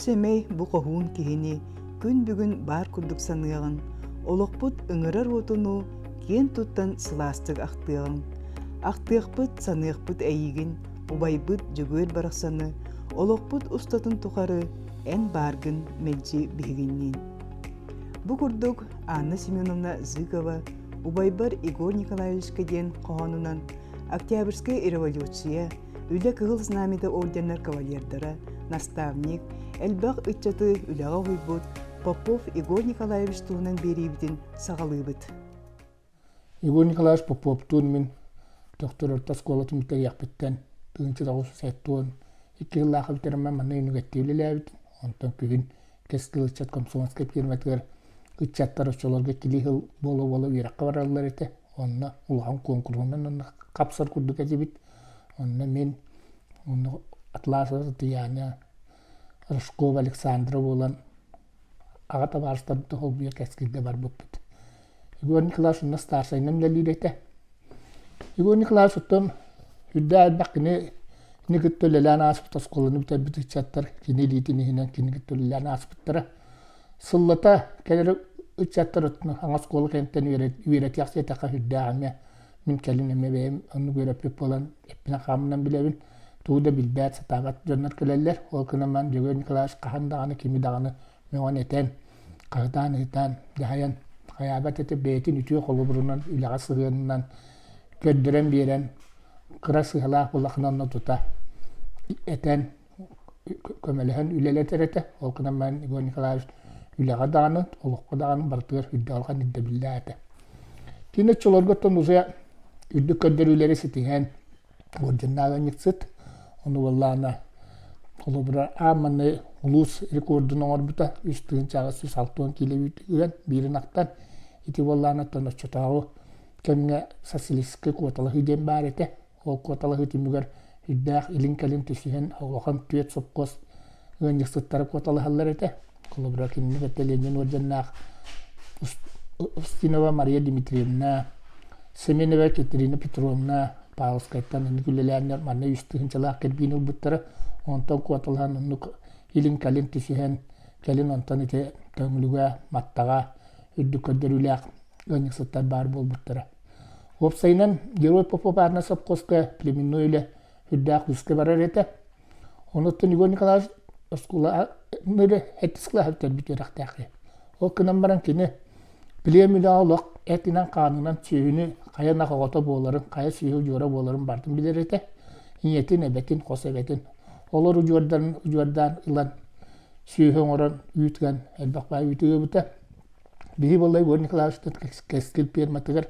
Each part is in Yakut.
Көрсүө-сэмэй бу хоһуун киһини күн бүгүн баар курдук саныаҕын, олохпут ыҥырар уотунуу киэн туттан сылаастык ахтыаҕыҥ. Ахтыахпыт, саныахпыт эйигин, убайбыт Дьөгүөр барахсаны, олохпут устатын тухары эн бааргын мэлдьи биһигинниин. Бу курдук Анна Семеновна Зыкова убайбар Егор Николаевичка диэн хоһоонунан Октябрьскай революция, Үлэ Кыһыл Знамята орденнар кавалердара, наставник, элбэх ыччаты үлэҕэ уһуйбут Попов Егор Николаевич туһунан биэриибитин саҕалыыбыт. Егор Николаевич Поповтуун мин Төхтүр орто оскуолатын бүтэриэхпиттэн 1972 сыллаах бүтэрэммин манна үнүгэттии үлэлээбитим. Онтон күһүн Кэскил ыччат комсомольскай фирматыгар ыччаттар оччолорго иккилии сыл буола-буола үөрэххэ бараллар этэ. Онно улахан куонкуруһунан онно хапсар курдук этибит. Онно мин онно Атласова Татьяна, Рожкова Александра буолан аҕа табаарыстарбытын холбуйа Кэскилгэ барбыппыт. Егор Николаевич онно старшайынан үлэлиир этэ. Егор Николаевич оттон үрдээх элбэх кини кини кытта үлэлээн ааспыт оскуоланы бүтэрбит ыччаттар кини илиитин иһинэн кини кытта үлэлээн ааспыттара. Сыллата кэлэр ыччаттар оттон хаҥа оскуола кэнниттэн үөрэтиэх сиэтэххэ сүрдээх эмиэ мин кэлин эмиэ бэйэм оннук үөрэппит буолан эппинэн-хааммынан билэбин. Тугу да билбэт, сатаабат дьоннор кэлэллэр. Ол гынан баран Дьөгүөр Николаевич хаһан даҕаны кими даҕаны мөҕөн этэн, хаһытаан-ыһытаан, дьаһайан хайаабат этэ бэйэтин үтүө холобурунан, үлэҕэ сыһыанынан көрдөрөн биэрэн, кыра сыһалаах булахына онно тута этэн, көмөлөһөн үлэлэтэр этэ. Ол гынан баран Егор Николаевич үлэҕэ даҕаны, олоххо даҕаны барытыгар үрдүк улахан ирдэбиллээх этэ. Кини оччолорго оттон уже үрдүк көрдөрүүлэри ситиһэн, орденнаах ыанньыксыт. Ону буоллаҕына холобура аан маҥнай улуус рекордун оҥорбута 3 860 киилэ ыан биирин ахтан ити буоллаҕына оттон оччотооҕу кэмҥэ социалистическай куоталаһыы диэн баар этэ. Ол куоталаһыы түмүгэр үрдээх илин-кэлин түсүһэн улахан түөрт сопхуос ыанньыксыттара куоталаһаллар этэ. Холобура кинини кытта Ленин орденнаах Устинова Мария Дмитриевна, Семенова Екатерина Петровна Павловскайтан оннук үлэлээннэр манна үс тыһыынчалаах кирбиини ылбыттара. Онтон куоталаһан оннук илин-кэлин түсүһэн, кэлин онтон ити Төҥүлүгэ, Маттаҕа үрдүк көрдөрүүлээх ыанньыксыттар баар буолбуттара. Уопсайынан, Герой Попов аатынан сопхуоска племенной үлэ үрдээх күүскэ барар этэ. Онуттан Егор Николаевич оскуола сэттис кылааһы бүтэрбит үөрэхтээх киһи. Ол гынан баран кини плем үлэҕэ олох этинэн-хаанынан сүөһүнү хайа ынах оҕото буоларын, хайа сүөһү удьуора буоларын барытын билэр этэ. Ийэтин, эбэтин, хос эбэтин. Олор удьуордарын удьуордаан ылан сүөһү оҥорон үүт ыан элбэх баай үүтү ыабыта. Биһи буолла Егор Николаевичтан Кэскил пиэрмэтигэр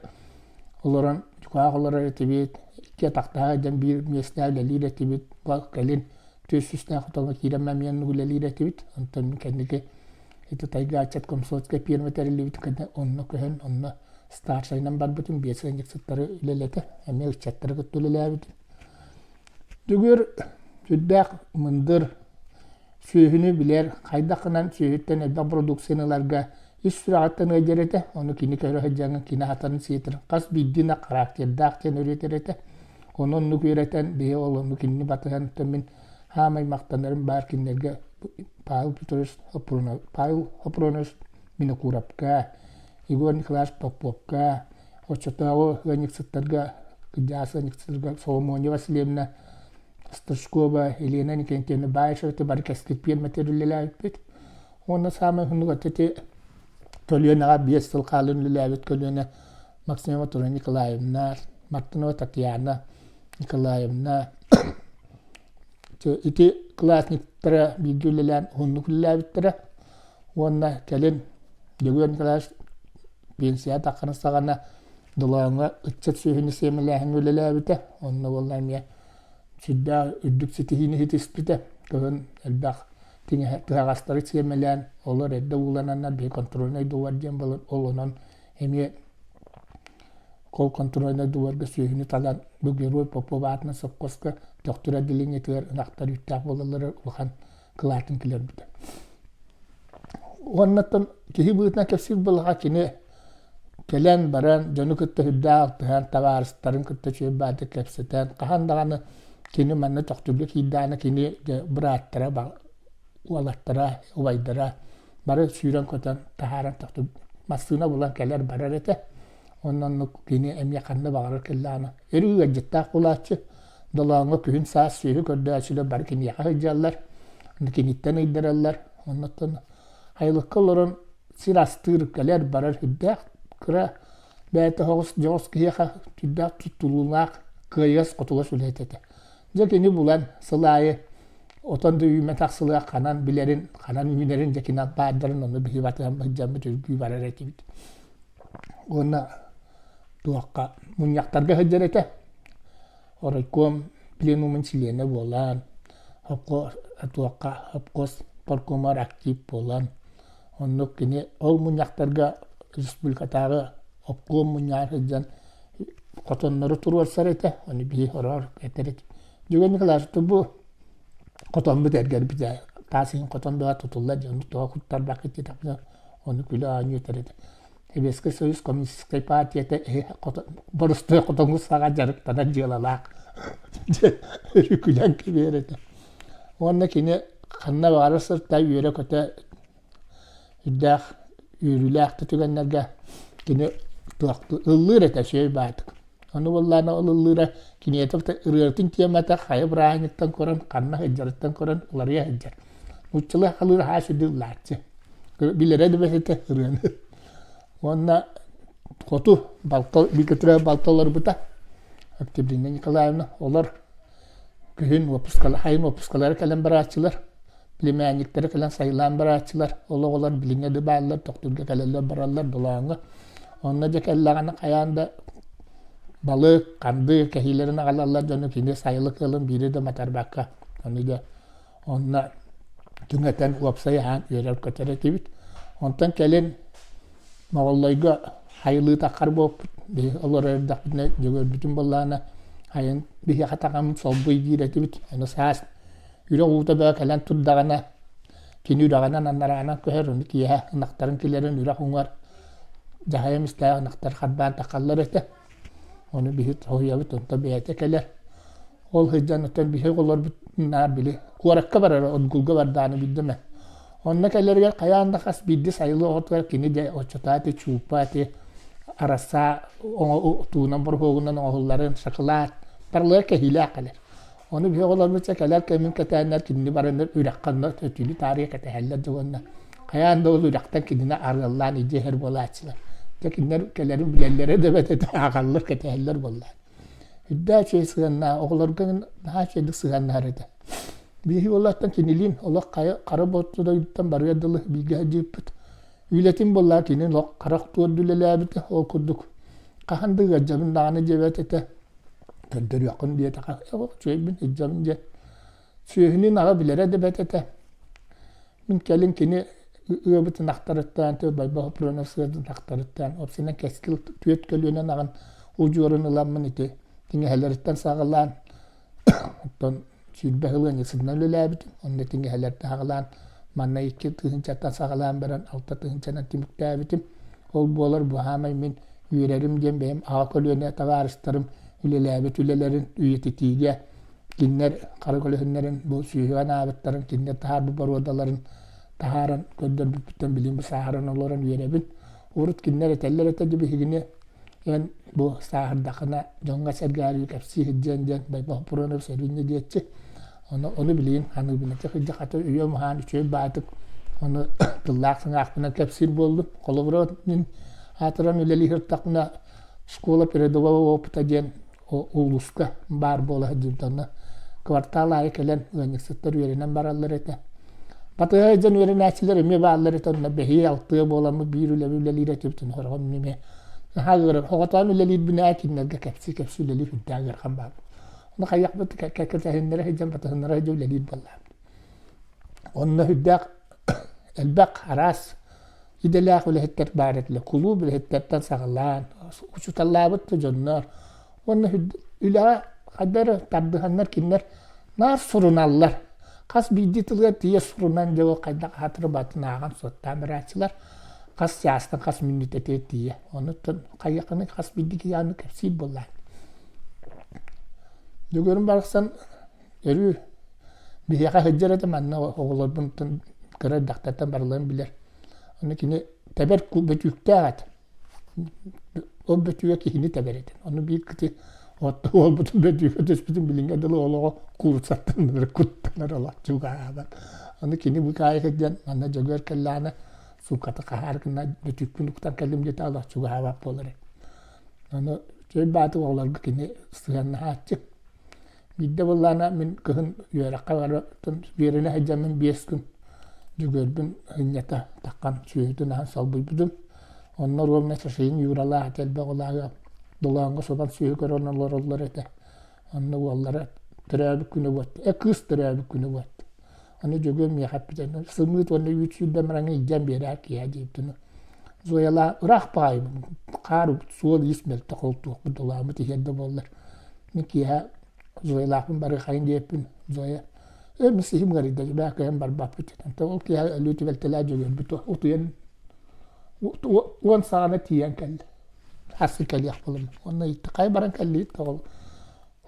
олорон дьукаах олорор этибит, икки атахтаах дьон биир миэстэҕэ үлэлиир этибит. Кэлин түөрт сүүстээх хотоҥҥо киирэн эмиэ оннук үлэлиир этибит. Онтон мин кэнники ити Тайгааччат комсомольскай пиэрмэ тэриллибит кэннэ онно көһөн, онно старшайынан барбытым, биэс ыанньыксыттары үлэлэтэ, эмиэ ыччаттары кытта үлэлээбитим. Дьөгүөр сүрдээх мындыр, Сүөһүнү билэр, хайдах гынан сүөһүттэн элбэх продукцияны ыларга ис сүрэҕиттэн ыалдьар этэ, ону кини көрө сылдьаҥҥын кини аһатарын сиэтэрин хас биирдии ынах характердаах диэн өрүөтэр этэ. Ону оннук үөрэтэн, биһи ол ону кинини батыһан оттон мин хаамай махтанарым баар кинилэргэ Павел Петрович Хопрунов, Павел Хопрунович Винокуровка, Егор Николаевич Поповка, оччотооҕу ыанньыксыттарга, кырдьаҕас ыанньыксыттарга Соломония Васильевна Стручкова Елена Никентьевна Баишева бары кэскил пиэрмэтигэр үлэлээбиппит. Уонна саамай уһуннук ити көлүөнэҕэ биэс сыл хаалан үлэлээбит көлүөнэ Максимова Тура Николаевна, Мартынова Татьяна Николаевна ити классниктара бииргэ үлэлээн уһуннук үлэлээбиттэрэ. Уонна кэлин Дьөгүөр Николаевич пенсия таххарын саҕана Долооҥҥо ыччат сүөһүнү сиэмэлээһиҥҥэ үлэлээбитэ. Онно буолла эмиэ сүрдээх үрдүк ситиһиини ситиспитэ. Кыһын элбэх тыһаҕастары сиэмэлээн, олор эрдэ уулананнар биһи контрольнай дуобар диэн буолан, ол онон эмиэ кол контрольнай дуобарга сүөһүнү талан бу Герой Попов аатынан сопхуоска Төхтүр отделениетыгар ынахтар үүттээх буолаллара улахан кылаатын киллэрбитэ. Уоннаттан киһи быһыытынан кэпсиир буоллаҕа кини Кэлэн баран дьону кытта сүрдээх алтыһан, табаарыстарын кытта үчүгэй баайдык кэпсэтэн, хаһан даҕаны кини манна Төхтүргэ киирдэҕинэ кини дьэ бырааттара уолаттара, убайдара бары сүүрэн-көтөн таһааран тохтуу массыына булан кэлэр барар этэ. Онно оннук кини эмиэ ханна баҕарар кэллэҕинэ өрүү ыалдьыттаах буолааччы. Долооҥҥо күһүн саас сүөһү көрдөөччүлэр бары киниэхэ сылдьаллар, киниттэн ыйдараллар. Оннуттан айылыкка олорон сир астыыр, кэлэр-барар сүрдээх кыра бэйэтэ соҕус дьоҕус киһиэхэ сүрдээх туттулуулаах, кыайыгас-хотугас үлэһит этэ. Дьэ кини булан сыл аайы отон да үүммэтэх сылыгар ханан билэрин, ханан үүнэрин дьэ кини баардарын ону биһи батыһан сылдьаммыт үргүү барар этибит. Уонна туохха мунньахтарга сылдьар этэ. Оройкуом пленумун чилиэнэ буолан, туохха обкос паркомар актив буолан, оннук кини ол мунньахтарга республикатааҕы обком мунньаҕар сылдьан хотоннору туруорсар этэ, ону биһи ороор этэр этим. Дьөгүөр Николаевич бу хотоммут эргэрбитэ, таас иһин хотон быһа тутулла дьону тоҕо куттарбаккыт диэтэхпинэ, ону күлэ оонньуу этэр этэ. Советскай Союз Коммунистическай партията боростуой хотоҥҥу саҕа дьарыктанар дьыалалаах өрүү күлэн кэбиһэр этэ. Уонна кини ханна баҕарар сырта үөрэ-көтө үрдээх үөрүүлээх да түгэннэргэ кини туохтуу ыллыыр этэ үчүгэй баатык. Ону буоллаҕына ол ыллыыра киниэтэ ырыатын тиэмэтэ хайа бырааһынньыктан көрөн, ханна сылдьарыттан көрөн уларыйа сылдьар. Нууччалыы халыыр аһаа сүдү ыллааччы. Билэрэ да бэйэтэ ырыаны. Уонна хоту балта бииргэ балта олорбута Октябрина Николаевна олор күһүн уоппускалар сайын уоппускалара кэлэн барааччылар племянниктара кэлэн сайылаан барааччылар ол оҕолор билиҥҥэ да бааллар тохтуурга кэлэллэр бараллар долооҥҥо онно дьэ кэллэҕинэ хайаан да балык ханды кэһиилэрин аҕалаллар дьону кини сайылык ыалын биири да матарбакка ону дьэ онно түҥэтэн уопсай аһаан үөрэр-көтөр этибит онтон кэлин Моҕоллойго хайылыы таххар буолпут биһи олорор эрдэхпитинэ Дьөгүөрбүтүн буоллаҕына айан биһиэхэ таҥаммыт солбуй диир этибит ону саас үрэх уута бөҕө кэлэн турдаҕына кини үрэҕинэн анараанан көһөр ону киэһэ ынахтарын килэрин үрэх уҥар дьаһайа мистээх ынахтар харбаан таххаллар этэ ону биһи тоһуйабыт онтон бэйэтэ кэлэр ол сылдьан оттон биһи оҕолорбут наар били куоракка барара отгулга бардааны билдим ээ онно кэлэригэр хайаан да хас биирдии сайылык оҕотугар кини дьэ оччотоо ити чууппа ити арасаа туунан боруһуогунан оҥоһулларын шоколад барылыгар кэһиилээх кэлэр Ону биһи оҕолорбут чэ кэлэр кэмин кэтээннэр кинини бараннар үрэххэ онно өтүүнү таарыйа кэтэһэллэр да уонна хайаан да ол үрэхтэн кинини арыаллаан илдьэ иһэр буолааччылар. Дьэ кинилэр кэлэрин билэллэрэ да эбэтэ ааҕаллар, кэтэһэллэр буоллаҕа. Үрдээх үчүгэй сыһыаннаах, оҕолорго наһаа үчүгэйдик сыһыаннаһар этэ. Биһиги уолаттан кинилиин олох хайа хара бооту дойдуттан барыар дылы бииргэ сылдьыбыппыт. Үлэтин буоллаҕа кини олох харах туорду үлэлээбитэ, ол курдук хаһан да ыалдьабын даҕаны диэбэт этэ. Көрдөрүөххүн диэтэхэ, үчүгэйбин илдьэбин диэн. Сүөһүнүн аҕа билэрэ да бэрт этэ. Мин кэлин кини ыабыт ынахтарыттан, Байбал Хопронов сыат ынахтарыттан, уопсайынан кэскил түөрт көлүөнэ ынаҕын удьуорун ыламмын ити тиҥэһэлэриттэн саҕалаан, оттон 20 сыл ыанньыксытынан үлэлээбитим. Онно тиҥэһэлэртэн саҕалаан, манна 2 тыһыынчаттан саҕалаан баран 6 тыһыынчанан түмүктээбитим. Ол буолар бу саамай мин үөрэрим диэн бэйэм аҕа көлүөнэ табаарыстарым үлэлээбит үлэлэрин үйэтитиигэ кинилэр хара көлөһүннэрин бу сүөһү анаабыттарын, кинилэр таһаарбыт боруодаларын таһааран көрдөрбүппүттэн билигин бу сааһыран олорон үөрэбин. Урут кинилэр этэллэр этэ дьэ биһигини эн бу сааһырдаххына дьоҥҥо-сэргэҕэ кэпсии сылдьыаҥ диэн Байбал Хоппуруонап сөрүүнньэ диэччи. Ону, ону билигин саныыбын этэ сылдьа хата үйэм уһаан үчүгэй баатык ону тыллаах сыҥаахпынан кэпсиир буоллум. Холобура мин аатыран үлэлии сырыттахпына школа передового опыта диэн улууска баар буола сылдьыбыт. Онно квартал аайы кэлэн ыанньыксыттар үөрэнэн бараллар этэ. Батыһа дьон үөрэнээччилэр эмиэ бааллар этэ. Онно бэһиэ, алтыа буоламмыт биир үлэбэ үлэлиир этибит. Сороҕун эмиэ наһаа ыарахан. Оҕотоон үлэлиирбин ээ кинилэргэ кэпсии-кэпсии үлэлиир үрдээх ыарахан баар. Ону хайыахпыт кэтэһиннэрэ сылдьан батыһыннара сылдьан үлэлиир буоллаҕым. Онно үрдээх элбэх араас идэлээх үлэһиттэр баар этилэр. Кулууп үлэһиттэртэн саҕалаан, учууталлаабыт да дьоннор. Уонна үлэҕэ хайдах эрэ тардыһаннар кинилэр наар суруналлар. Хас биирдии тылыгар тиийэ сурунан дьэ ол хайдах аһатыры батын ааҕан суоттаан барааччылар. Хас чаастан хас мүнүүтэтигэр тиийэ. Онуттан хайыаххыный хас биирдии киһи аны кэпсиир буоллаҕа. Дьөгүөрүм барахсан өрүү. Биһиэхэ сылдьар этим, манна оҕолорбун кыра эрдэхтэртэн барыларын билэр. Аны кини тэбэр бөтүүктээх этэ. Ол бөтүүгэ киһини тэбэр этэ. Ону биир кити отто уолбутун бөтүүгэ түспүтүн билиҥҥэ дылы олоҕо кууруссаттан эрэ куттанар олох чугаһаабат. Аны кини быкаайык диэн манна Дьөгүөр кэллэҕинэ суукката хаһаар гына бөтүүкпүн уктан кэллим диэтэ олох чугаһаабат буолар этэ. Аны чэй бааты оҕолорго кини сыһыаннаһааччы. Биирдэ буоллаҕына мин кыһын үөрэххэ баран үөрэнэ сылдьаммын 5 күн Дьөгүөрбүн ынньата таххан сүөһүтүн аһан солбуйбутум. Онно ровно Сашиин Юралаах этэ элбэх улааҕы Долооҥҥо субан сүөһү көрөн олороллор этэ. Онно уоллара төрөөбүт күнэ буолта. Э кыыс төрөөбүт күнэ буолта. Аны Дьөгүөр миэхэ эппитэ, сымыыт уонна үүт сүүрдэн баран илдьэн биэрээр киһи диэбитин. Зоялаа ыраах баҕайыбын, хаар суол-иис мөлтөх ол туохпут долооммут иһэр да буоллар. Мин киэһэ Зоялаахпын барыахайын диэппин, Зоя «Ээ, мин сиһим ыарыйда, дьэ кыайан барбаппыт» диэн. Ол киэһэ өлүү түбэлтэлээх Дьөгүөрбүт утуйан 10 саҕана тиийэн кэллэ. Сарсын кэлиэх буоллум. Онно ыйытта, хайа баран кэллигит тоҕо?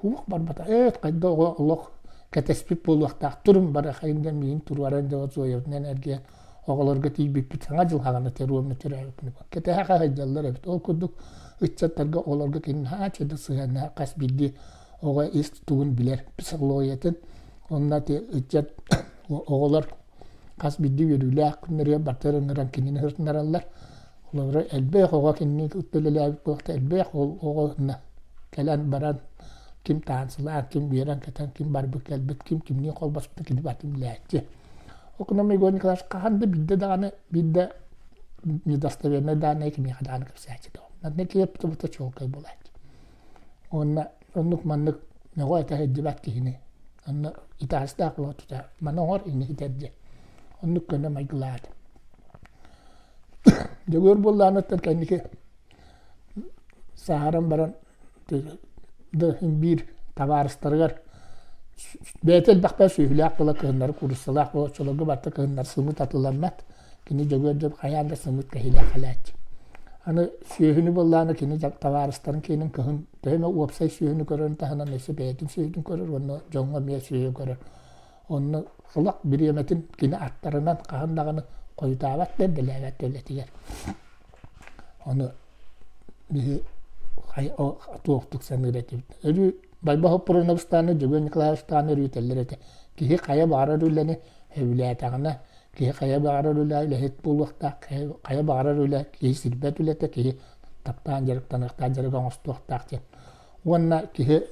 Уох барбата. Ээ, хайда оҕо олох кэтэспит буолуохтаах. Турун барахайын диэн миигин туруоран дьэ Зоябытынан эргийэн оҕолорго тиийбиппит саҥа дьыл хаҕана теруомна төрөөбүппүн. Кэтэһэ сылдьаллар эбит. Ол курдук ыччаттарга оҕолорго кини наһаа чэдэ сыһыаннаах хас биирдии оҕо ис тугун билэр психологиятын уонна ыччат оҕолор хас биирдии үөрүүлээх күннэригэр барытыгар ыҥыран кинини сырытыннараллар. Холобура, элбэх оҕо кинини кытта үлэлээбит буолта, элбэх ол оҕо кэлэн баран ким таансылаан, ким үөрэн-көтөн, ким барбыт кэлбит, ким кимниин холбоспут кини барытын билээччи. Ол гынан Егор Николаевич хаһан да биирдэ даҕаны биирдэ недостовернай дааннайы кимиэхэ даҕаны кэпсээччи да. Манна киэп чуолкай буолааччы. Уонна оннук маннык мөҕө этэ сылдьыбат киһини онно итаастаах буола тута маны оҥор инни итэр диэн оннук көнө майгылаата. Дьөгүөр буоллааныттан кэнники сааһыран баран биир табаарыстарыгар бэйэтэ элбэхтэ сүөһүлээх буола кыһыннары кууруссалаах буола оччолорго барыта кыһыннары сымыыт атыыламмат кини Дьөгүөр дьон хайаан да сымыыт кэһиилээх кэлээччи аны сүөһүнү буоллаҕына кини табаарыстарын киэнин кыһын төһө эмэ уопсай сүөһүнү көрөрүн таһынан өссө бэйэтин сүөһүтүн көрөр уонна дьоҥҥо эмиэ сүөһү көрөр Онно олох бириэмэтин кини аттарынан хаһан даҕаны хойутаабат да эрдэлээбэт да үлэтигэр. Ону биһи туохтук саныыр этибит. Өрүү Байба Хоппуруонабыстааны, Дьөгүөр Николаевичтааны өрүү этэллэр этэ. Киһи хайа баҕарар үлэни сөбүлээтэҕинэ, киһи хайа баҕарар үлэ үлэһит буолуохтаах, хайа баҕарар үлэ киһи сирбэт үлэтэ, киһи таптаан дьарыктаныахтаах дьарык оҥостуохтаах диэн. Уонна киһи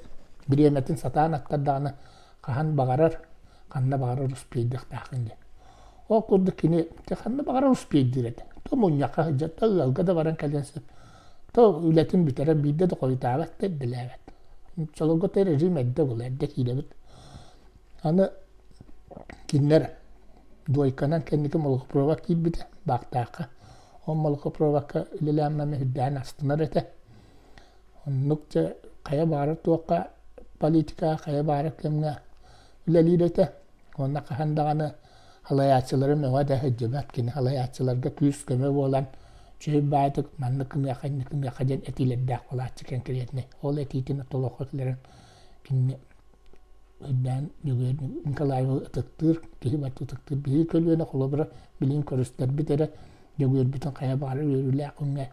бириэмэтин сатаан аттардаҕына хаһан баҕарар, ханна баҕарар успейдыахтааххын диэн. Ол курдук кини ханна баҕарар успейдыыр этэ. То мунньахха сылдьар, то ыалга да баран кэлиэн сөп, то үлэтин бүтэрэн биирдэ да хойутаабат да эрдэлээбэт. Оччолорго то режим эрдэ буолар, эрдэ киирэбит. Аны кинилэр двойканан кэнники молокопровод киирбитэ Баахтаахха. Ол молокопроводка үлэлээн манна үрдээн астынар этэ. Оннук дьэ хайа баҕарар туохха политикаҕа хайа баҕарар кэмҥэ үлэлиир этэ. Уонна хаһан даҕаны халайааччылары мөҕө да сылдьыбат. Кини халайааччыларга күүс-көмө буолан үчүгэй баайдык маннык гыныахха, инник гыныахха диэн этиилэрдээх буолааччы кэнкириэтинэй. Ол этиитин толоххо киллэрэн кинини үрдээн Дьөгүөр Николаевы ытыктыыр, киһи барыта ытыктыыр. Биһиги көлүөнэ холобура билигин көрүстэрбит эрэ Дьөгүөрбүтүн хайа баҕарар үөрүүлээх күҥҥэ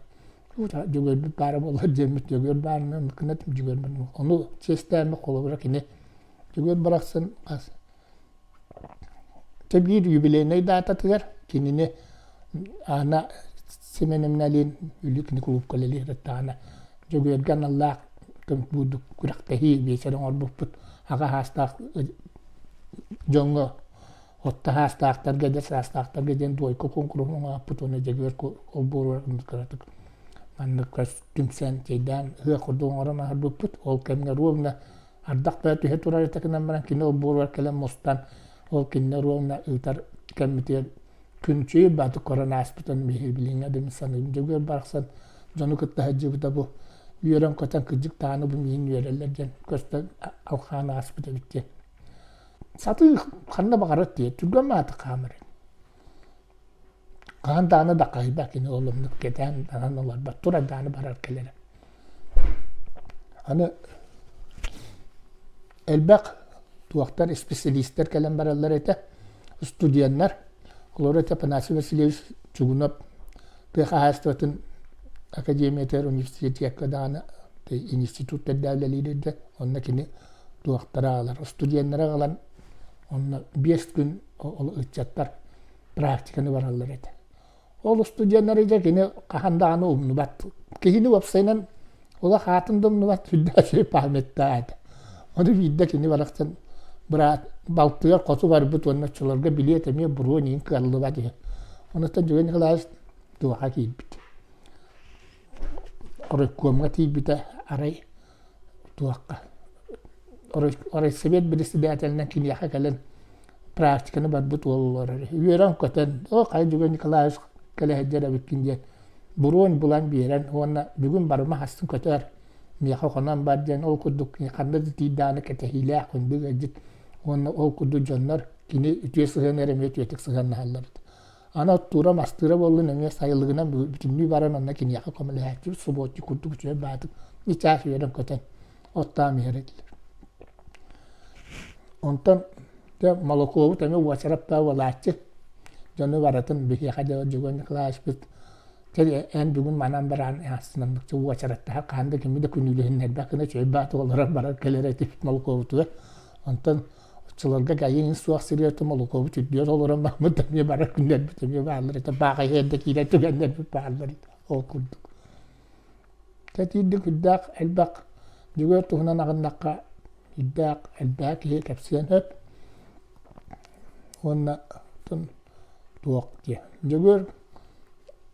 Дьөгүөрбүт баара буоллар диэммит Дьөгүөр баарынан гына Дьөгүөрбүн ону чиэстээммит холобура кини Дьөгүөр барахсан хас Дьэ биир юбилейнай даататыгар кинини Аана Семеновналыын Үлүү кини кулуупка үлэлии сырыттаҕына Дьөгүөргэ аналлаах бурдук күрэхтэһии биэчэр оҥорбуппут аҕа саастаах дьоҥҥо Отто саастаахтарга, эдэр саастаахтарга диэн дуойка куонкуруһун оҥоһуппут уонна Дьөгүөр олбуоругар кыратык маннык түмсэн, чэйдээн ыһыах курдук оҥорон аһарбыппыт. Ол кэмҥэ ровно ардах бөҕө түһэ турар этэ гынан баран кини олбуоругар кэлэн мустан, ол кинини ровно ыытар кэммитигэр күн баатык көрөн ааспытын биһиги билиҥҥэ да мин саныыбын. Дьөгүөр барахсан дьону кытта сылдьыбыта бу үөрэн-көтөн кырдьык даҕаны бу миигин үөрэллэр диэн көстөн алхаан ааспыт эбит диэн. Сатыы ханна баҕарар тиийэр, түргэн мааты хаамар. Хаһан даҕаны да хаһыйбат кини ол оннук кэтээн баран олорбот, турар даҕаны барар кэлэрэ. Аны элбэх туохтар исписэлиистэр кэлэн бараллар этэ, студеннар. Олору этэ Афанасий Васильевич Чугунов тыа хаһаайыстыбатын академиятыгар университекка даҕаны институт тэрдээх үлэлиир этэ. Онно кини туохтара аҕалар, студеннары аҕалан онно 5 күн ол ыччаттар практиканы бараллар этэ. Ол устудьуоннары дьэ кини хаһан даҕаны умнубат. Киһини уопсайынан олох аатын да умнубат, сүрдээх үчүгэй памяттаах этэ. Ону биирдэ кини барахсан быраат балтыгар хоту барбыт уонна оччолорго билиэт эмиэ буруо иһин кыаллыбат үһү. Онуттан Дьөгүөр Николаевич туоха киирбит. Оройкуомҥа тиийбитэ арай туохха райсовет председателинэн киниэхэ кэлэн практиканы барбыт уол олорор үөрэн-көтөн оо хайа Дьөгүөр Николаевич кэлэ сылдьар эбиккин диэн буруон булан биэрэн уонна бүгүн барыма хастын көтөр миэхэ хонон бар диэн ол курдук ханна да тиийдэҕинэ кэтэһиилээх күндү ыалдьыт уонна ол курдук дьоннор кини үтүө сыһыаныгар эмиэ үтүөтүк сыһыаннаһаллар Аны оттуура-мастыыра буоллун эмиэ сайылыгынан бүтүннүү баран онно киниэхэ көмөлөһөөччүбүт субуотчу курдук үчүгэй баатык чаас үөрэн-көтөн оттоон иһэр этилэр. Онтон дьэ молокуобут эмиэ уочараттаах буолааччы. Дьону барытын биһиэхэ дьэ Дьөгүөр Николаевичпыт чэ эн бүгүн манан бараан астынаммыкча уочараттаһар хаһан да кими да күнүүлэһиннэрбэт гына үчүгэй баатык олорор барар кэлэр этибит молокуобутугар. Онтон Оччолорго гайын суох сиригэр молокуобут үрдүгэр олорон барбыт эмиэ барар күннэрбит эмиэ бааллар этэ бааҕа иһэрдэ киирэр түгэннэрбит бааллар этэ ол курдук. Тэтиирдик үрдээх элбэх Дьөгүөр туһунан аҕыннахха үрдээх элбэх киһи кэпсиэн сөп. Уонна туох диэ. Дьөгүөр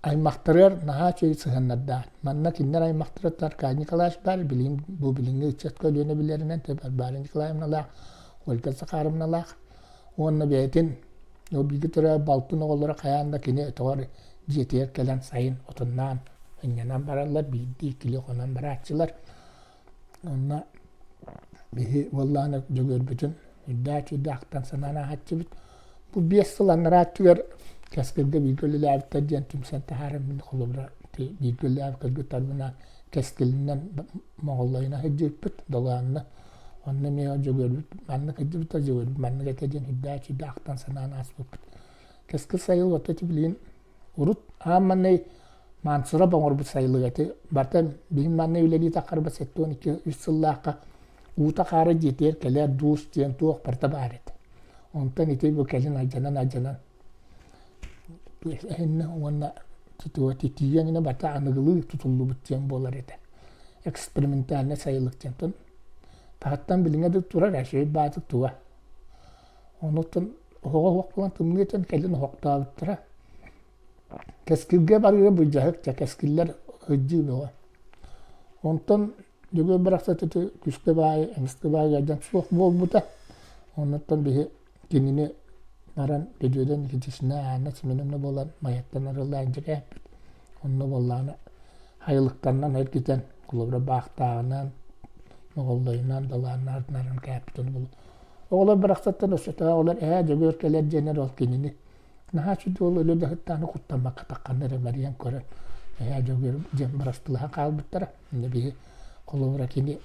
Аймахтарыгар наһаа үчүгэй сыһыаннардаах. Манна кинилэр аймахтарыттан Аркадий Николаевич баар, билигин бу билиҥҥи ыччат көлүөнэ билэринэн Варвара Николаевналаах, Ольга Захаровналаах уонна бэйэтин ол бииргэ төрөөбүт балтын оҕолоро хайаан да кини өтөҕөр дьиэтигэр кэлэн сайын отуннаан ынньанан бараллар, биирдии-иккилии хонон барааччылар. Онно биһи буоллаҕына Дьөгүөрбүтүн үрдээх-үрдээх ахтан санаан ааһааччыбыт. Бу 5 сыл анараа өттүгэр Кэскилгэ бииргэ үлэлээбиттэр диэн түмсэн таһааран мин холобура бииргэ үлэлээбит кыргыттарбынаан Кэскилинэн Моҕоллойуна сылдьыбыппыт Долоонно. Онно эмиэ Дьөгүөрбүт маннык сылдьыбыта, Дьөгүөрбүт маннык этэ диэн үрдээх-үрдээх ахтан санаан ааспыппыт. Кэскил сайыл отто ити билигин Урут аан маҥнай Мансуров оҥорбут сайылыга ити барыта биһим манна үлэлии таххарбыт 72-үс сыллаахха уута-хаара дьиэтигэр кэлэр дуус диэн туох барыта баар этэ. Онтон ити бу кэлин алдьанан-алдьанан эһиннэ уонна титиигэ гына барыта аныгылыы тутуллубут диэн буолар этэ. Экспериментальнай сайылык диэн. Таһыттан билиҥҥэ да турар үчүгэй баатык туга. Онуттан оһоҕо оһох буолан тымныы этэн кэлин оһохтообуттара. Кэскилгэ барыыга былдьаһык дьэ кэскиллэр ыдьыы бөҕө. Онтон Дьөгүөр барахсат ити күүскэ баайы, эмискэ баайы ыалдьан суох буолбута. Оннуттан биһи кинини баран Бүдүөдэн Никитична Анна Семеновна буолан Майаттан арыллаан дьэ кээппит. Онно буоллаҕына хайылыктарынан эргитэн, холобура баахтааҕынан, моҕоллойунан, далааннаартынан кээппит ону булан Оҕолор барахсаттан өссө оҕолор ээ Дьөгүөр кэлэр диэннэр ол кинини наһаа үчүгэй уол өлө да сыттаҕына куттаммакка тахханна эрэ мэрийэн көрөн эһээ Дьөгүөр диэн бырастылаһан хаалбыттара. Инньэ биһи холобура кини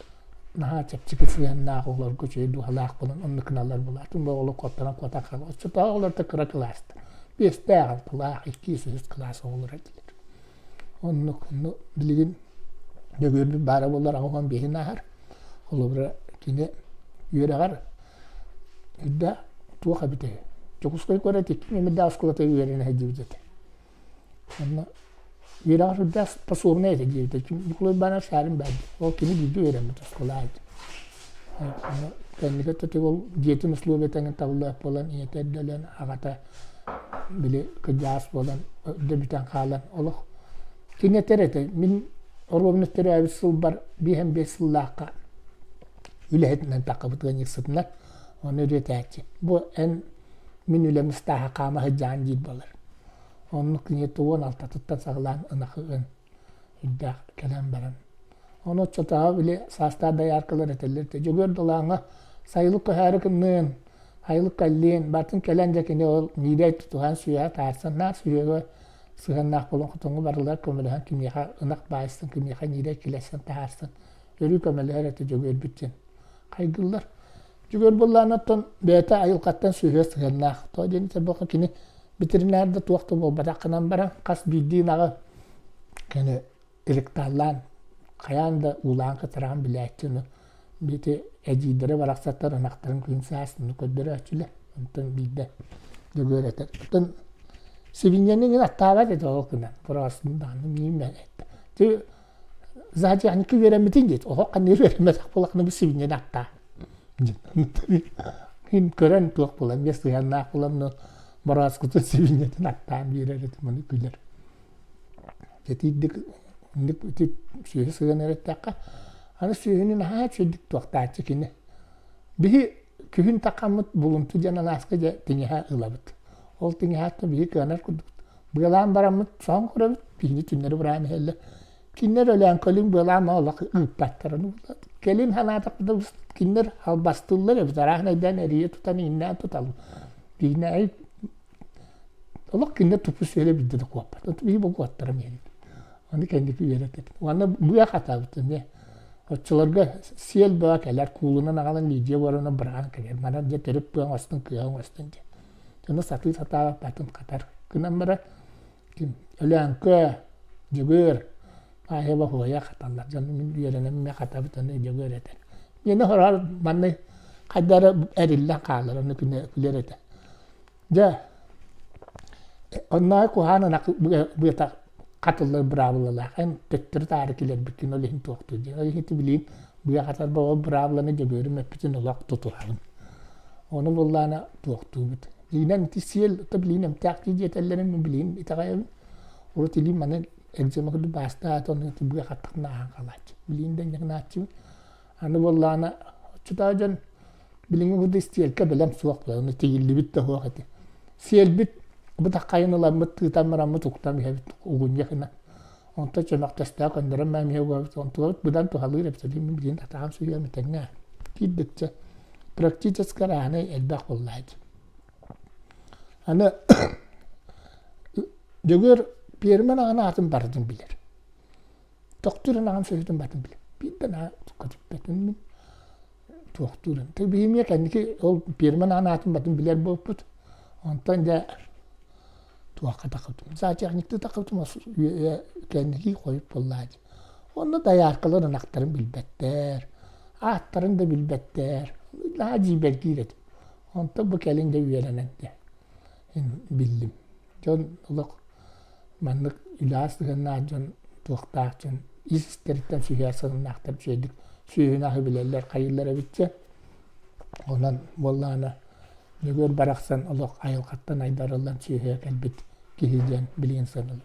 наһаа чэпчэки сыһыаннаах оҕолорго үчүгэй дууһалаах буолан оннук гыналлар буолаатын бу оҕолор куоттаран куотан хаалар. Оччотооҕу оҕолор да кыра кылаастар. Биэстээх, алталаах, иккис, үһүс кылаас оҕолоро этилэр. Оннук, онну билигин Дьөгүөрбүт баара буоллар 85-ин ааһар. Холобура, кини үөрэҕэр үрдэ туох эбитэ үһү. Дьокуускай куорат икки нүөмэрдээх оскуолатыгар үөрэнэ сылдьыбыт этэ. Онно үөрэҕэр үрдээх способнай этэ диэбитэ. Николай Иванович Шарин баар дии. Ол кини бииргэ үөрэммит оскуолаҕа этэ. Онно кэнники өттө ол дьиэтин условията эҥин табыллыбат буолан ийэтэ эрдэ өлөн, аҕата били кырдьаҕас буолан эрдэ бүтэн хаалан олох кини этэр этэ мин оруобуна төрөөбүт сылбар 55 сыллаахха үлэһитинэн таххабыт ыанньыксытынан ону үрүөтээччи бу эн мин үлэм ыстааһа хаама сылдьаҕын диир буолар оннук кини 16-тыттан саҕалаан ынах ыан үрдээх кэлэн баран Ону оччотооҕу били саастаах дояркалар этэллэр этэ, Дьөгүөр Долааҥҥа сайылык көһөөрү гынныын, сайылык кэллиин, бартын кэлэн дьэ кини ол миирэй тутуһан сүөһэ таарсан наар сүөһүгэ сыһыаннаах буолан хотоҥҥо барылар көмөлөһөн кимиэхэ ынах баайсан, кимиэхэ ньиирэй килэссэн таһаарсан өрүү көмөлөһөр этэ Дьөгүөрбүт диэн хайгыыллар. Дьөгүөр буоллаҕына бэйэтэ айылҕаттан сүһүө сыһыаннаах. Тоҕо диэн этэр кини ветеринар да туох да буолбатах гынан баран хас биирдии ынаҕы кини ректаллаан хайаан да уулаан кытараан билээччи ону бити эдьиийдэрэ барахсаттар ынахтарын күн саас ону көрдөрөөччүлэр онтон биирдэ Дьөгүөр этэр оттон сибинньэни гин аттаабат этэ ол гынан бороосун даҕаны мииммэн эттэ зоотехника үөрэммитин диэт оһох ханна үөрэммэтэх буолахына бу сибинньэни аттаа Мин көрөн туох буолан эмиэ сыһыаннаах буолан борооскутун сибинньэтин аттаан биэрэр этим ону күлэр Итиирдик инник ити сүөһү сыһыан эрэттэххэ, аны сүөһүнү наһаа үчүгэйдик туохтааччы кини. Биһи күһүн таххаммыт булумту диэн алааска дьэ тиҥэһэ ылабыт. Ол тиҥэһэттэн биһи кыанар курдук быалаан бараммыт соһон көрөбүт, биһини түннэри быраан иһэллэр. Кинилэр өлөөн көлүн быалаан олох ыыппаттар. Кэлин санаатахпына кинилэр албастыыллар эбит, арааһын өйдөөн эрийэ тутан иҥнээн туталлар. Биһини Олох кинилэр туппут сүөлэ билдэ да куоппат. Оту биһи бу куоттарам иһин. Аны кэнники үөрэтэр. Уонна быа хатаабыт эмиэ. Оччолорго сиэл бөҕө кэлэр, куулунан аҕалан Лидия Воронова быраҕан кэлэр. Манан дьэ төрүт быа оҥостон, кыа оҥостон дьэ. Дьону сатыы сатаабаппатын хатар. Гынан баран ким Өлөөҥкө, Дьөгүөр, Аайа Хоһуйа хаталлар. Дьону мин үөрэнэн эмиэ хатабыт, аны Дьөгүөр этэр. Миэнэ хороҕор манна хайдах эрэ эриллэн хаалар, аны күлэр этэ. Дьэ, оннооҕу куһаҕан ынах быата хатыллар быраабылалаах. Эн төттөрү-таары килэрбиккин ол иһин туохтуур диэн. Ол иһин ити билигин быа хатарба ол быраабыланы Дьөгүөрүм эппитин олох тутуһабын. Ону буоллаҕына туохтуубут. Дьиҥинэн ити сиэл ото билигин эмтээх дии диэтэллэрин мин билигин итэҕэйэбин. Урут илиим маны экзема курдук баастаата, ону ити быа хаттахпына ааһан хаалааччы. Билигин да инньэ гынааччыбын. Аны буоллаҕына оччотооҕу дьон билиҥҥи курдук истиэлкэ бэлэм суох буолар, ону тигиллибит да суох этэ. Сиэлбит бытаххайын ыламмыт, тыытан бараммыт уктан иһэбит угунньа гына. Онтон чөмөхтөстөөх көннөрөн мээмиһэ угабыт, онтулабыт быдан туһалыыр эбит. Мин билигин атаҕым сүһүөм этэҥҥэ. Киирдикчэ практически араанай элбэх буоллааччы. Аны Дьөгүөр пиэрмэ аҕаны аатын барытын билэр. Тохтуур ынаҕын сүөһүтүн батын билэр. Биирдэ наһаа көтүппэтим мин. Туохтуурун. Биһимиэ кэнники ол пиэрмэ ынаҕын аатын батын билэр буолбут. Онтон дьэ туохха тахыбытым. Зоотехниктыы тахыбытым кэнники хойут буоллаа дии. Онно дояркалар ынахтарын билбэттэр, ааттарын да билбэттэр. Наһаа дьиибэргиир этим. Онтон бу кэлин дьэ үөрэнэн дьэ биллим. Дьон олох маннык үлэҕэ сыһыаннаах дьон туохтаах дьон ис истэриттэн сүһүөр сыһыаннаахтар үчүгэйдик сүөһүнү аһы билэллэр хайыыллар эбит дьэ. Онон буоллаҕына Дьөгүөр барахсан олох айылҕаттан айдарыллан сүөһүгэ кэлбит киһи диэн билигин сыаналыыбын.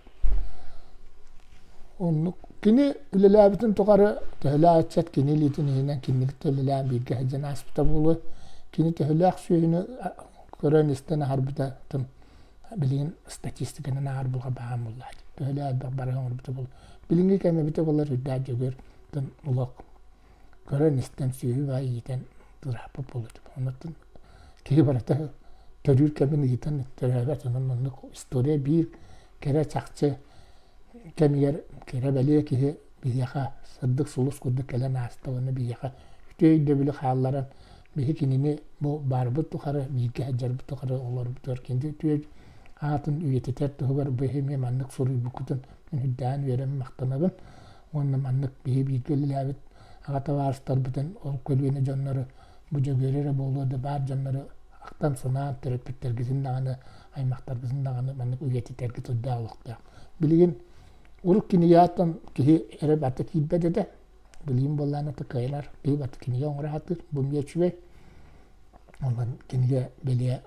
Оннук кини үлэлээбитин тухары төһөлөөх ыччат кини илиитин иһинэн кинилик үлэлээн бииргэ сылдьан ааспыта буолуой. Кини төһөлөөх сүөһүнү көрөн-истэн аһарбыта билигин статистиканан ааҕар булга баһаам буоллаҕа дии. Төһөлөөх элбэх барыһы оҥорбута буолуо. Билиҥҥи кэм эбитэ буоллар үрдээх Дьөгүөр олох көрөн-истэн сүөһү баай иитэн ырааппыт буолуо этим. Оннуттан киһи барыта төрүүр кэмин ыйытан төрөөбөт. Онон маннык история биир кэрэ чахчы кэмигэр кэрэ-бэлиэ киһи биһиэхэ сырдык сулус курдук кэлэн ааста уонна биһиэхэ үтүө өйдөбүлү хаалларан биһи кинини бу баарбыт тухары бииргэ сылдьарбыт тухары олорбутугар кини үтүө аатын үйэтитэр туһугар бу эмиэ маннык суруйбуккутун мин үрдээн үөрэн махтанабын уонна маннык биһи бииргэ үлэлээбит аҕа табаарыстарбытын ол көлүөнэ дьоннору бу Дьөгүөрү эрэ буолуо да баар дьоннору ахтан санаан төрөппүттэргитин даҕаны аймахтаргытын даҕаны маннык үйэтитэргит үрдээх олохтоох. Билигин урут кинигэттэн киһи эрэ барыта киирбэт этэ. Билигин буоллаҕына кыайар киһи барыта кинигэ оҥоро сатыыр. Бу эмиэ үчүгэй. Онон кинигэ бэлиэ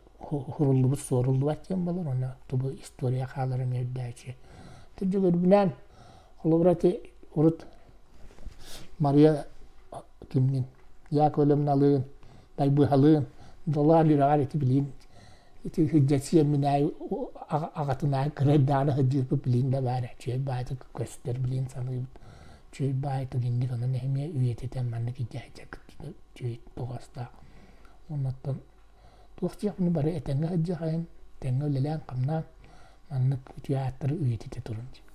суруллубут суоруллубат диэн буолар. Уонна тубу история хаалар эмиэ үрдээччи. Дьөгүөрбүнээн холобура ити урут Мария кимнин Яковлевналыын, Тайбыһалыын, Долаан үрэҕэр ити билигин ити сылдьа сиэмминээйи аҕатынаайы кыра эрдэҕинэ сылдьыырбыт билигин да баар үчүгэй баайытык көстөр билигин саныыбыт үчүгэй баайытык инник онон эмиэ үйэтитэн маннык илдьэ сылдьаргыт үчүгэй тоҕоостоох оннуттан туох диэхпиний бары этэҥҥэ сылдьыахайын тэҥҥэ үлэлээн-хамнаан маннык үтүө ааттары үйэтитэ турун диэн.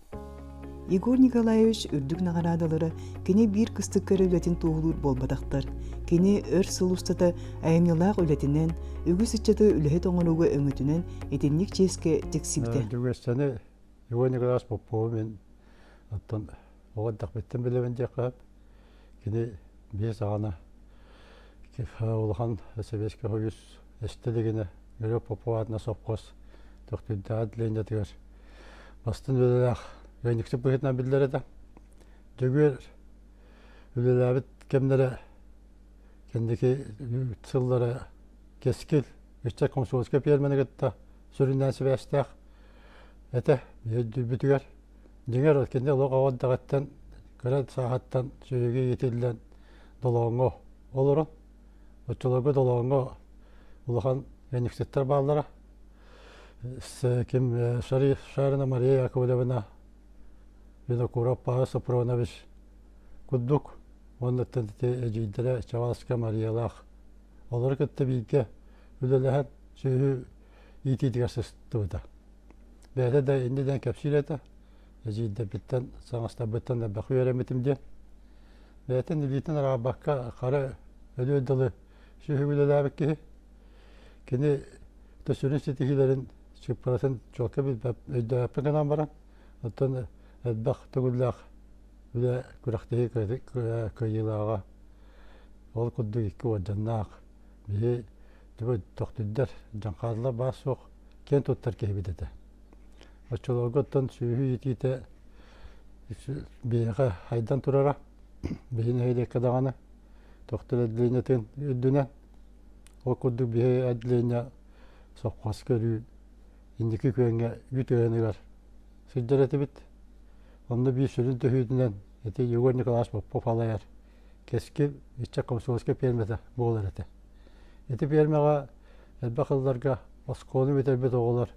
Егор Николаевич үрдүк наҕараадалара кини биир кыстыкка эрэ үлэтин туоһулуур буолбатахтар. Кини өр сыл устата айымньылаах үлэтинэн, үгүс ыччаты үлэһит оҥорууга өҥөтүнэн итинник чиэскэ тиксибитэ. Дьөгүөссэни Егор Николаевич Попову мин оттон оҕо эрдэхпиттэн билэбин диэххэ сөп. Кини биэс аҕана улахан Сэбиэскэй Союз эстэ илигинэ Григорий Попов аатынан сопхуос Төхтүрдээҕи отделениетыгар бастыҥ үлэлээх ыанньыксыт быһыытынан биллэр этэ. Дьөгүөр үлэлээбит кэмнэрэ кэнники сыллара Кэскил ыччат комсомольскай пиэрмэни кытта сүрүннээн сибээстээх этэ өйдүүрбүтүгэр. Дьиҥэр, кини олох оҕо эрдэҕиттэн кыра сааһыттан сүөһүгэ иитиллэн Долооҥҥо олорон, оччолорго Долооҥҥо улахан ыанньыксыттар бааллара. Ким Шарина Мария Яковлевна, Винокуров Павел Софронович курдук уонна ити эдьиийдэрэ Чаваска Мариялаах олору кытта бииргэ үлэлэһэн сүөһү иитиитигэр сыстыбыта. Бэйэтэ да инньэ диэн кэпсиир этэ. Эдьиийдэрбиттэн, саҥастарбыттан элбэх үөрэммитим диэн. Бэйэтин илиитин араарбакка хара өлүөр дылы сүөһү үлэлээбит киһи. Кини сүрүн ситиһиилэрин сыыппаратын чуолкай билбэт, өйдөөбөппүн гынан баран, оттон элбэх төгүллээх үлэ күрэхтэһии кыайыылааҕа ол курдук икки уордьаннаах биһи төхтүрдэр дьаҥхаадылар баар суох киэн туттар киһибит этэ. Оччолорго оттон сүөһү иитиитэ биһиэхэ хайдан турара. Биһи нэһилиэккэ даҕаны Төхтүр отделениетын үрдүнэн ол курдук биһи отделение сопхуоска өрүү инники күөҥҥэ үүт ыаныгар сылдьар этибит. Онно биир сүрүн төһүүтүнэн ити Егор Николаевич Попов салайар Кэскил иччэ комсомольскай пиэрмэтэ буолар этэ. Ити пиэрмэҕэ элбэх ылларга оскуоланы бүтэрбит оҕолор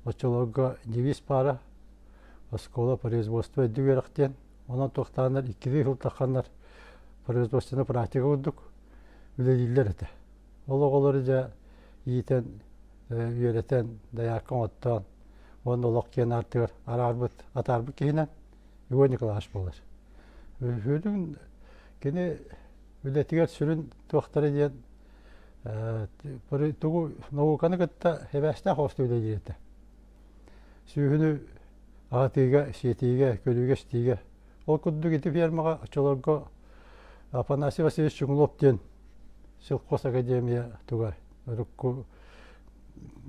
оччолорго девиз паара оскуола производство үрдүк үөрэх диэн онон туохтааннар иккилии сыл тахханнар производственная практика курдук үлэлииллэр этэ. Ол оҕолору дьэ иитэн, үөрэтэн, дайаарка оҥоттоон уонна олох киэн аартыгар араарбыт, атаарбыт киһинэн Егор Николаевич буолар. Сүрүн кини үлэтигэр сүрүн туохтара диэн тугу науканы кытта сибээстээх оҕустук үлэлиир этэ. Сүүһүнү аһатыыга, сиэтиигэ, көрүүгэ-истиигэ. Ол курдук ити фермаҕа оччолорго Афанасий Васильевич Чугунов диэн сельхоз академия тугар урукку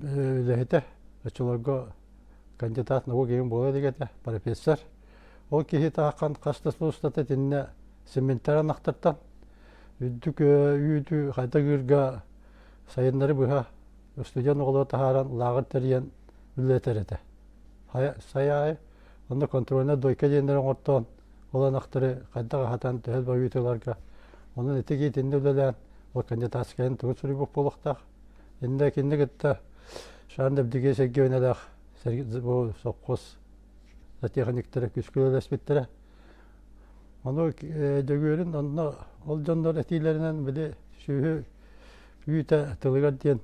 үлэһитэ оччолорго кандидат наук игин буола илик этэ, профессор. Ол киһи тааххан хас да сыл устата итиннэ цементар анахтартан үрдүк үүтү хайда ыырга сайыннары быһа студент оҕолору таһааран лааҕыр тэрийэн үлэлэтэр этэ. Сай аайы онно контрольная дойка диэннэри оҥортоон ол анахтары хайдах аһатан төһө элбэх үүтү ыларга онон ити итиннэ үлэлээн ол кандидатскайын тугу суруйбут буолуохтаах. Иннэ кинини кытта Шан Дэбдигэ Сергеевналаах бу сопхуос техниктэрэ күүскэ үлэлэспиттэрэ. Ону Дьөгүөрүн онно ол дьоннор этиилэринэн били сүөһү үүтэ тылыгар диэн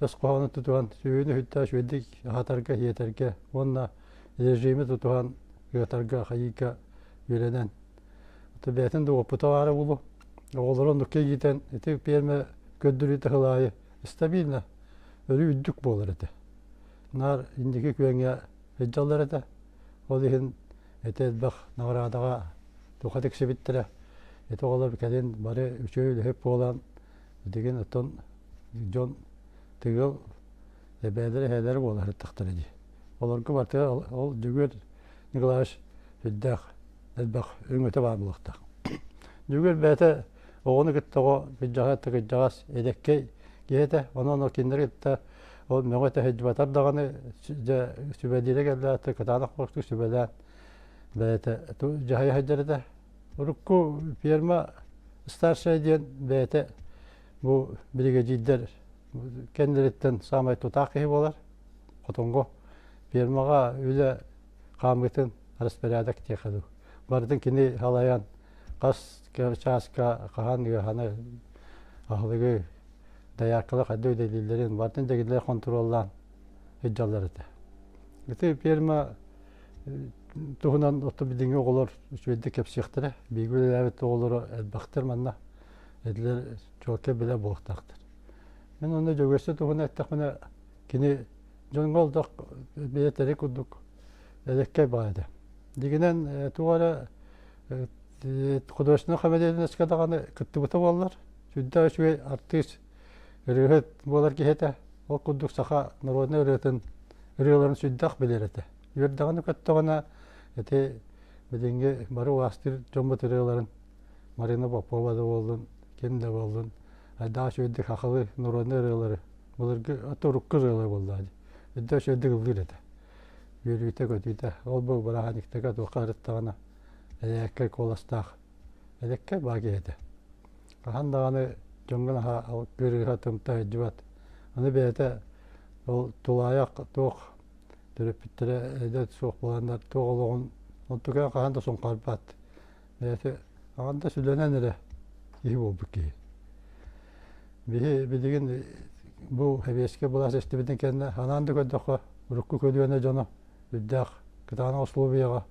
өс хоһоону тутуһан сүөһүнү үһүттээх үчүгэйдик аһатарга, сиэтэргэ уонна режими тутуһан ыатарга, хайыыга үөрэнэн бэйэтин да уоппута баара буолуо. Оҕолору оннукка иитэн ити пиэрмэ көрдөрүүтэ сыл аайы стабильно өрүү үрдүк буолар этэ. Наар инники күөҥҥэ сылдьаллар этэ. Ол иһин ити элбэх наҕараадаҕа туха тиксибиттэрэ. Ити оҕолор кэлин бары үчүгэй үлэһит буолан билигин оттон дьон тыгыл эбээлэрэ эһээлэрэ буола сырыттахтара дии. Олорго барытыгар ол Дьөгүөр Николаевич сүрдээх элбэх өҥөтө баар буолуохтаах. Дьөгүөр бэйэтэ оҕону кытта оҕо, кырдьаҕас да кырдьаҕас, эдэккэй киһи этэ. Онон ол кинилэри кытта ол мөҕө этэ сылдьыбатар даҕаны дьэ сүбэлиирэ кэллэҕэ кытаанах курдук сүбэлээн бэйэтэ дьаһайа сылдьар этэ. Урукку ферма старшая диэн бэйэтэ бу биригэдьиирдэр кэннилэриттэн саамай тутаах киһи буолар. Хотонго фермаҕа үлэ хаамыытын распорядок диэххэ дуу. Барытын кини салайан хас чааска хаһан ыаһаны аһылыгы дояркалар хайдах үлэлииллэрин барытын дэгилэр хонтуруоллаан сылдьаллар этэ. Ити ферма. туһунан ото билиҥҥи оҕолор үчүгэйдик кэпсиэхтэрэ. Бииргэ үлэлээбит оҕолоро элбэхтэр манна. Этилэр чуолкай билэр буолуохтаахтар. Мин онно Дьөгүөссэ туһунан эттэхпинэ, кини дьоҥҥо олох бэйэтэ курдук элэккэй баҕайы этэ. Дьиҥинэн туох эрэ художественнай комедийнайга даҕаны кыттыбыта буоллар, сүрдээх үчүгэй артыыс, ырыаһыт буолар киһи этэ. Ол курдук саха народнай ырыатын ырыаларын сүрдээх билэр этэ. Үөрдэҕинэ көттөҕүнэ ити билиҥҥи бары убаастыыр дьоммут ырыаларын Марина Попова да буоллун, ким да буоллун, айдаах үчүгэйдик сахалыы народнай ырыалары былыргы урукку ырыалар буоллаҕа дии. Үрдэ үчүгэйдик ыллыыр этэ. Үөрүүтэ-көтүүтэ. Ол бу бырааһынньыктарга туохха ырыттаҕына элэккэй куоластаах элэккэй баа киһи этэ. Хаһан даҕаны дьоҥҥо наһаа кырыыһа тымта сылдьыбат. Аны бэйэтэ ол тулаайах туох төрөппүттэрэ эдэр суох буоланнар туох олоҕун онтукайын хаһан да суҥхарбат. Бэйэтэ аҕанда сүлэнэн эрэ киһи буолбут киһи. Биһи билигин бу сэбиэскэй былаас эстибитин кэннэ анаан да көрдөххө урукку көлүөнэ дьоно үрдээх кытаанах условияҕа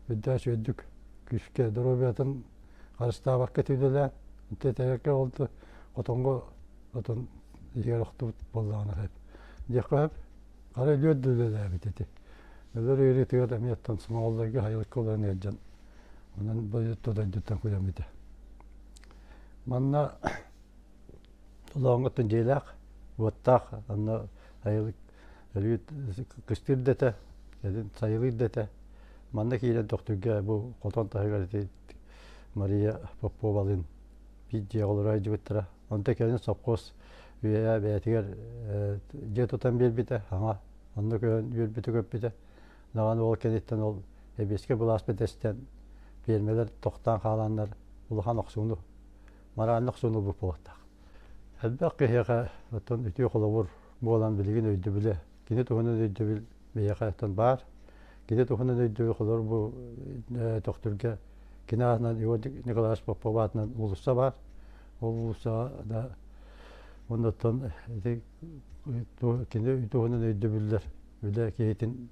үрдээх үчүгэйдик күүскэ доруобуйатын харыстаабакка үлэлээн тэтэрэккэ ол хотоҥҥо отон иһигэр охтубут буоллаҕына сөп. Диэххэ сөп. Хара өлүөр да үлэлээбит ити. Өлөр ыарыытыгар эмиэ оттон Смоҕоллорго сайылыкка олорон ыалдьан онон бу дойдуттан күрэммитэ. Манна Толооҥҥоттон дьиэлээх, уоттаах, онно сайылык өрүү кыстыыр да этэ, сайылыыр да этэ. Манна киирэн Төхтүргэ бу хотон таһыгар ити Мария Поповалыын биир дьиэҕэ олоро сылдьыбыттара. Онто кэлин сопхуос үйэ бэйэтигэр дьиэ тутан биэрбитэ, саҥа онно көһөн үөрбүтэ-көппүтэ. Даҕаны ол кэнниттэн ол эбиэскэ былааспыт эстэн, пиэрмэлэр тохтоон хааланнар улахан охсууну морально охсууну ылбыт буолуохтаах. Элбэх киһиэхэ оттон үтүө холобур буолан билигин өйдөбүлэ, кини туһунан өйдөбүл биһиэхэ оттон баар. Кини туһунан өйдөбүл холобур бу Төхтүргэ кини аатынан Егор Николаевич Попов аатынан уулусса баар. Ол уулуссаҕа да оннуттан ити кини туһунан өйдөбүллэр үлэ киһитин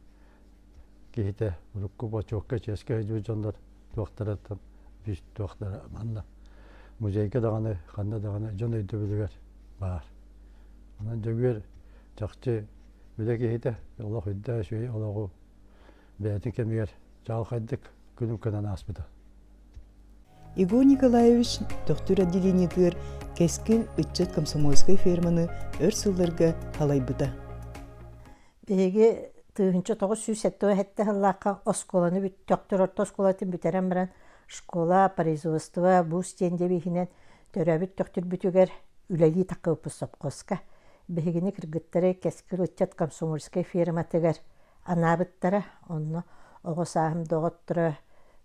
киһитэ урукку бочуокка чиэскэ сылдьыбыт дьоннор туохтарыттан туохтара манна музейга даҕаны ханна даҕаны дьон өйдөбүлүгэр баар. Онон Дьөгүөр чахчы үлэ киһитэ олох үрдээх үчүгэй олоҕу бэйэтин кэмигэр чаҕылхайдык күлүм гынан ааспыта. Егор Николаевич Төхтүр отделениетыгар Кэскил ыччат комсомольскай ферманы өр сылларга салайбыта. Биһиги 1977 сыллаахха оскуоланы Төхтүр орто оскуолатын бүтэрэн баран школа, производство, вуз диэн девиһинэн төрөөбүт Төхтүрбүтүгэр үлэлии таххыбыппыт сопхуоска. Биһигини кыргыттары Кэскил ыччат комсомольскай ферматыгар анаабыттара. Онно оҕо сааһым доҕотторо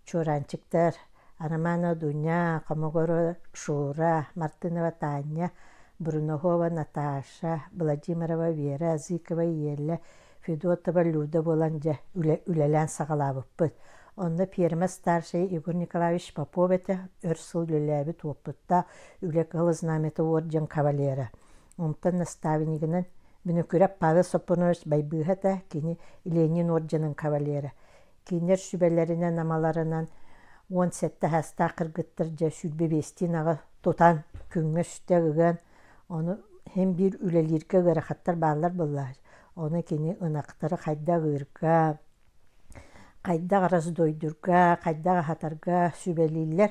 Чуораанчыктар, Романова Дуня, Хомогоро Шура, Мартынова Таня, Брунохова Наташа, Владимирова Вера, Зыкова Елля, Федотова Люда буолан дьэ үлэлээн саҕалаабыппыт. Онно пиэрмэ старшай Егор Николаевич Попов этэ, өр сыл үлэлээбит уопуттаах, Үлэ Кыһыл Знамята уордьан кавалера. Онтон наставнигынан Бүнүкүрэп Павел Соппунович Байбыыһа этэ, кини Ленин уордьанын кавалера. Кинилэр сүбэлэринэн-амаларынан 17 саастаах кыргыттар дьэ 25-тиин аҕа тутан, күҥҥэ үстэ ыган, ону син биир үлэлииргэ ыарахаттар бааллар буоллаҕа. Ону кини ынахтары хайдах ыырга, хайдах раздойдурга, хайдах аһатарга сүбэлииллэр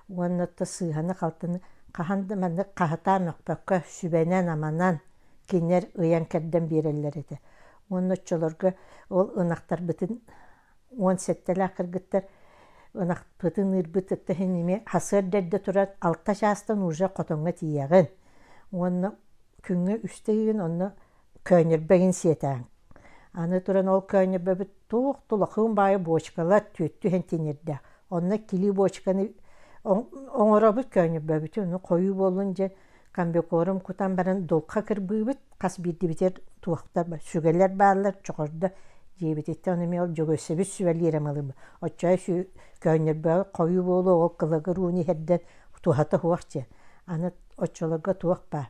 уонна то сыыһаны-халтыны хаһан да маннык хаһытаан мөхпөккө сүбэнэн-аманан кинилэр ыйан-кэрдэн биэрэллэр этэ. Уонна оччолорго ол ынахтарбытын 17-лээх кыргыттар ынахпытын ыырбыт иһин эмиэ сарсыарда эрдэ туран алта чаастан уже хотоҥҥо тиийэҕин. Уонна күҥҥэ үстэ ыйгын онно көөнньөрбөгүн сиэтэҕин. Аны туран ол көөнньөрбөбүт туох тулахыын баайы бочкалар түөттүү иһэн тиҥирдээх. Онно килии бочканы оҥоробут көөнньөрбөбүтүн ону хойуу буоллун диэн комбикорм кутан баран дулха кырбыыбыт хас биирдибитигэр туохтар сүгэлэр бааллар чоҕордо дьиэбититтэн ону эмиэ ол дьөгүөссэбит сүбэлиир амалыыбыт оччоҕо көөнньөрбөҕө хойуу буолуо ол кылагыр ууну иһэрдэн туһата суох диэн аны оччолорго туох баар.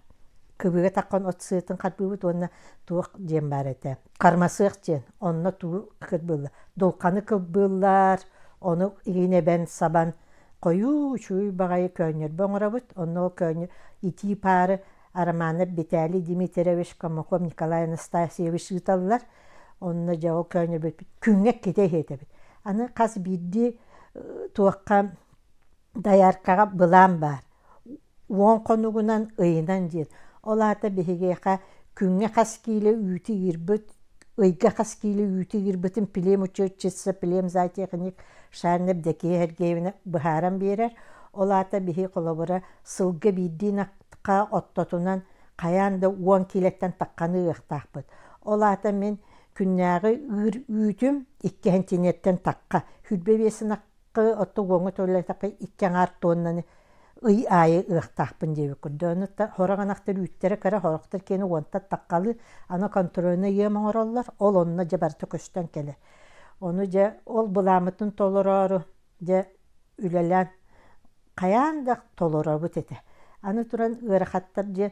Кыбыыга таххан от сыатын харбыыбыт уонна туох диэн баар этэ. Кармасыах диэн. Онно тугу кырбыыллар. Дулханы кылбыыллар, ону игин эбэн сабан хойуу үчүгэй баҕайы көөнньөрбө оҥоробут. Онно ол көөнньө итии паары Романов Виталий Дмитриевич, Комаков Николай Анастасьевич ыыталлар. Онно дьэ ол көөнньөрбүт күҥҥэ иккитэ иһиэтэбит. Аны хас биирдии туохха дояркаҕа былаан баар. Уон хонугунан, ыйынан диэн. Ол аата биһигиэхэ күҥҥэ хас киилэ үүтү ыырбыт, ыйга хас киилэ үүтү ыырбытын плем учетчица, плем зоотехник Шарина Евдокия Сергеевна быһааран биэрэр. Ол аата биһи холобура сылга биирдии ынахха оттотунан хайаан да 10 киилэттэн тахханы ыахтаахпыт. Ол аата мин күннээҕи ыыр үүтүм 2 сантиметртэн тахха. 25 ынах отто уоҥҥа төлөөтөххө икки аҥаар туоннаны ый аайы ыахтаахпын диэбит курдук. Ону сорох ынахтар үүттэрэ кыра, сорохтор киэнэ уонтан таххалыы, аны контрольнай ыам оҥороллор, ол онно дьэ барыта көстөн кэлэр. Ону дьэ ол былааммытын толороору дьэ үлэлээн хайаан да толоробут этэ. Аны туран ыарахаттар диэн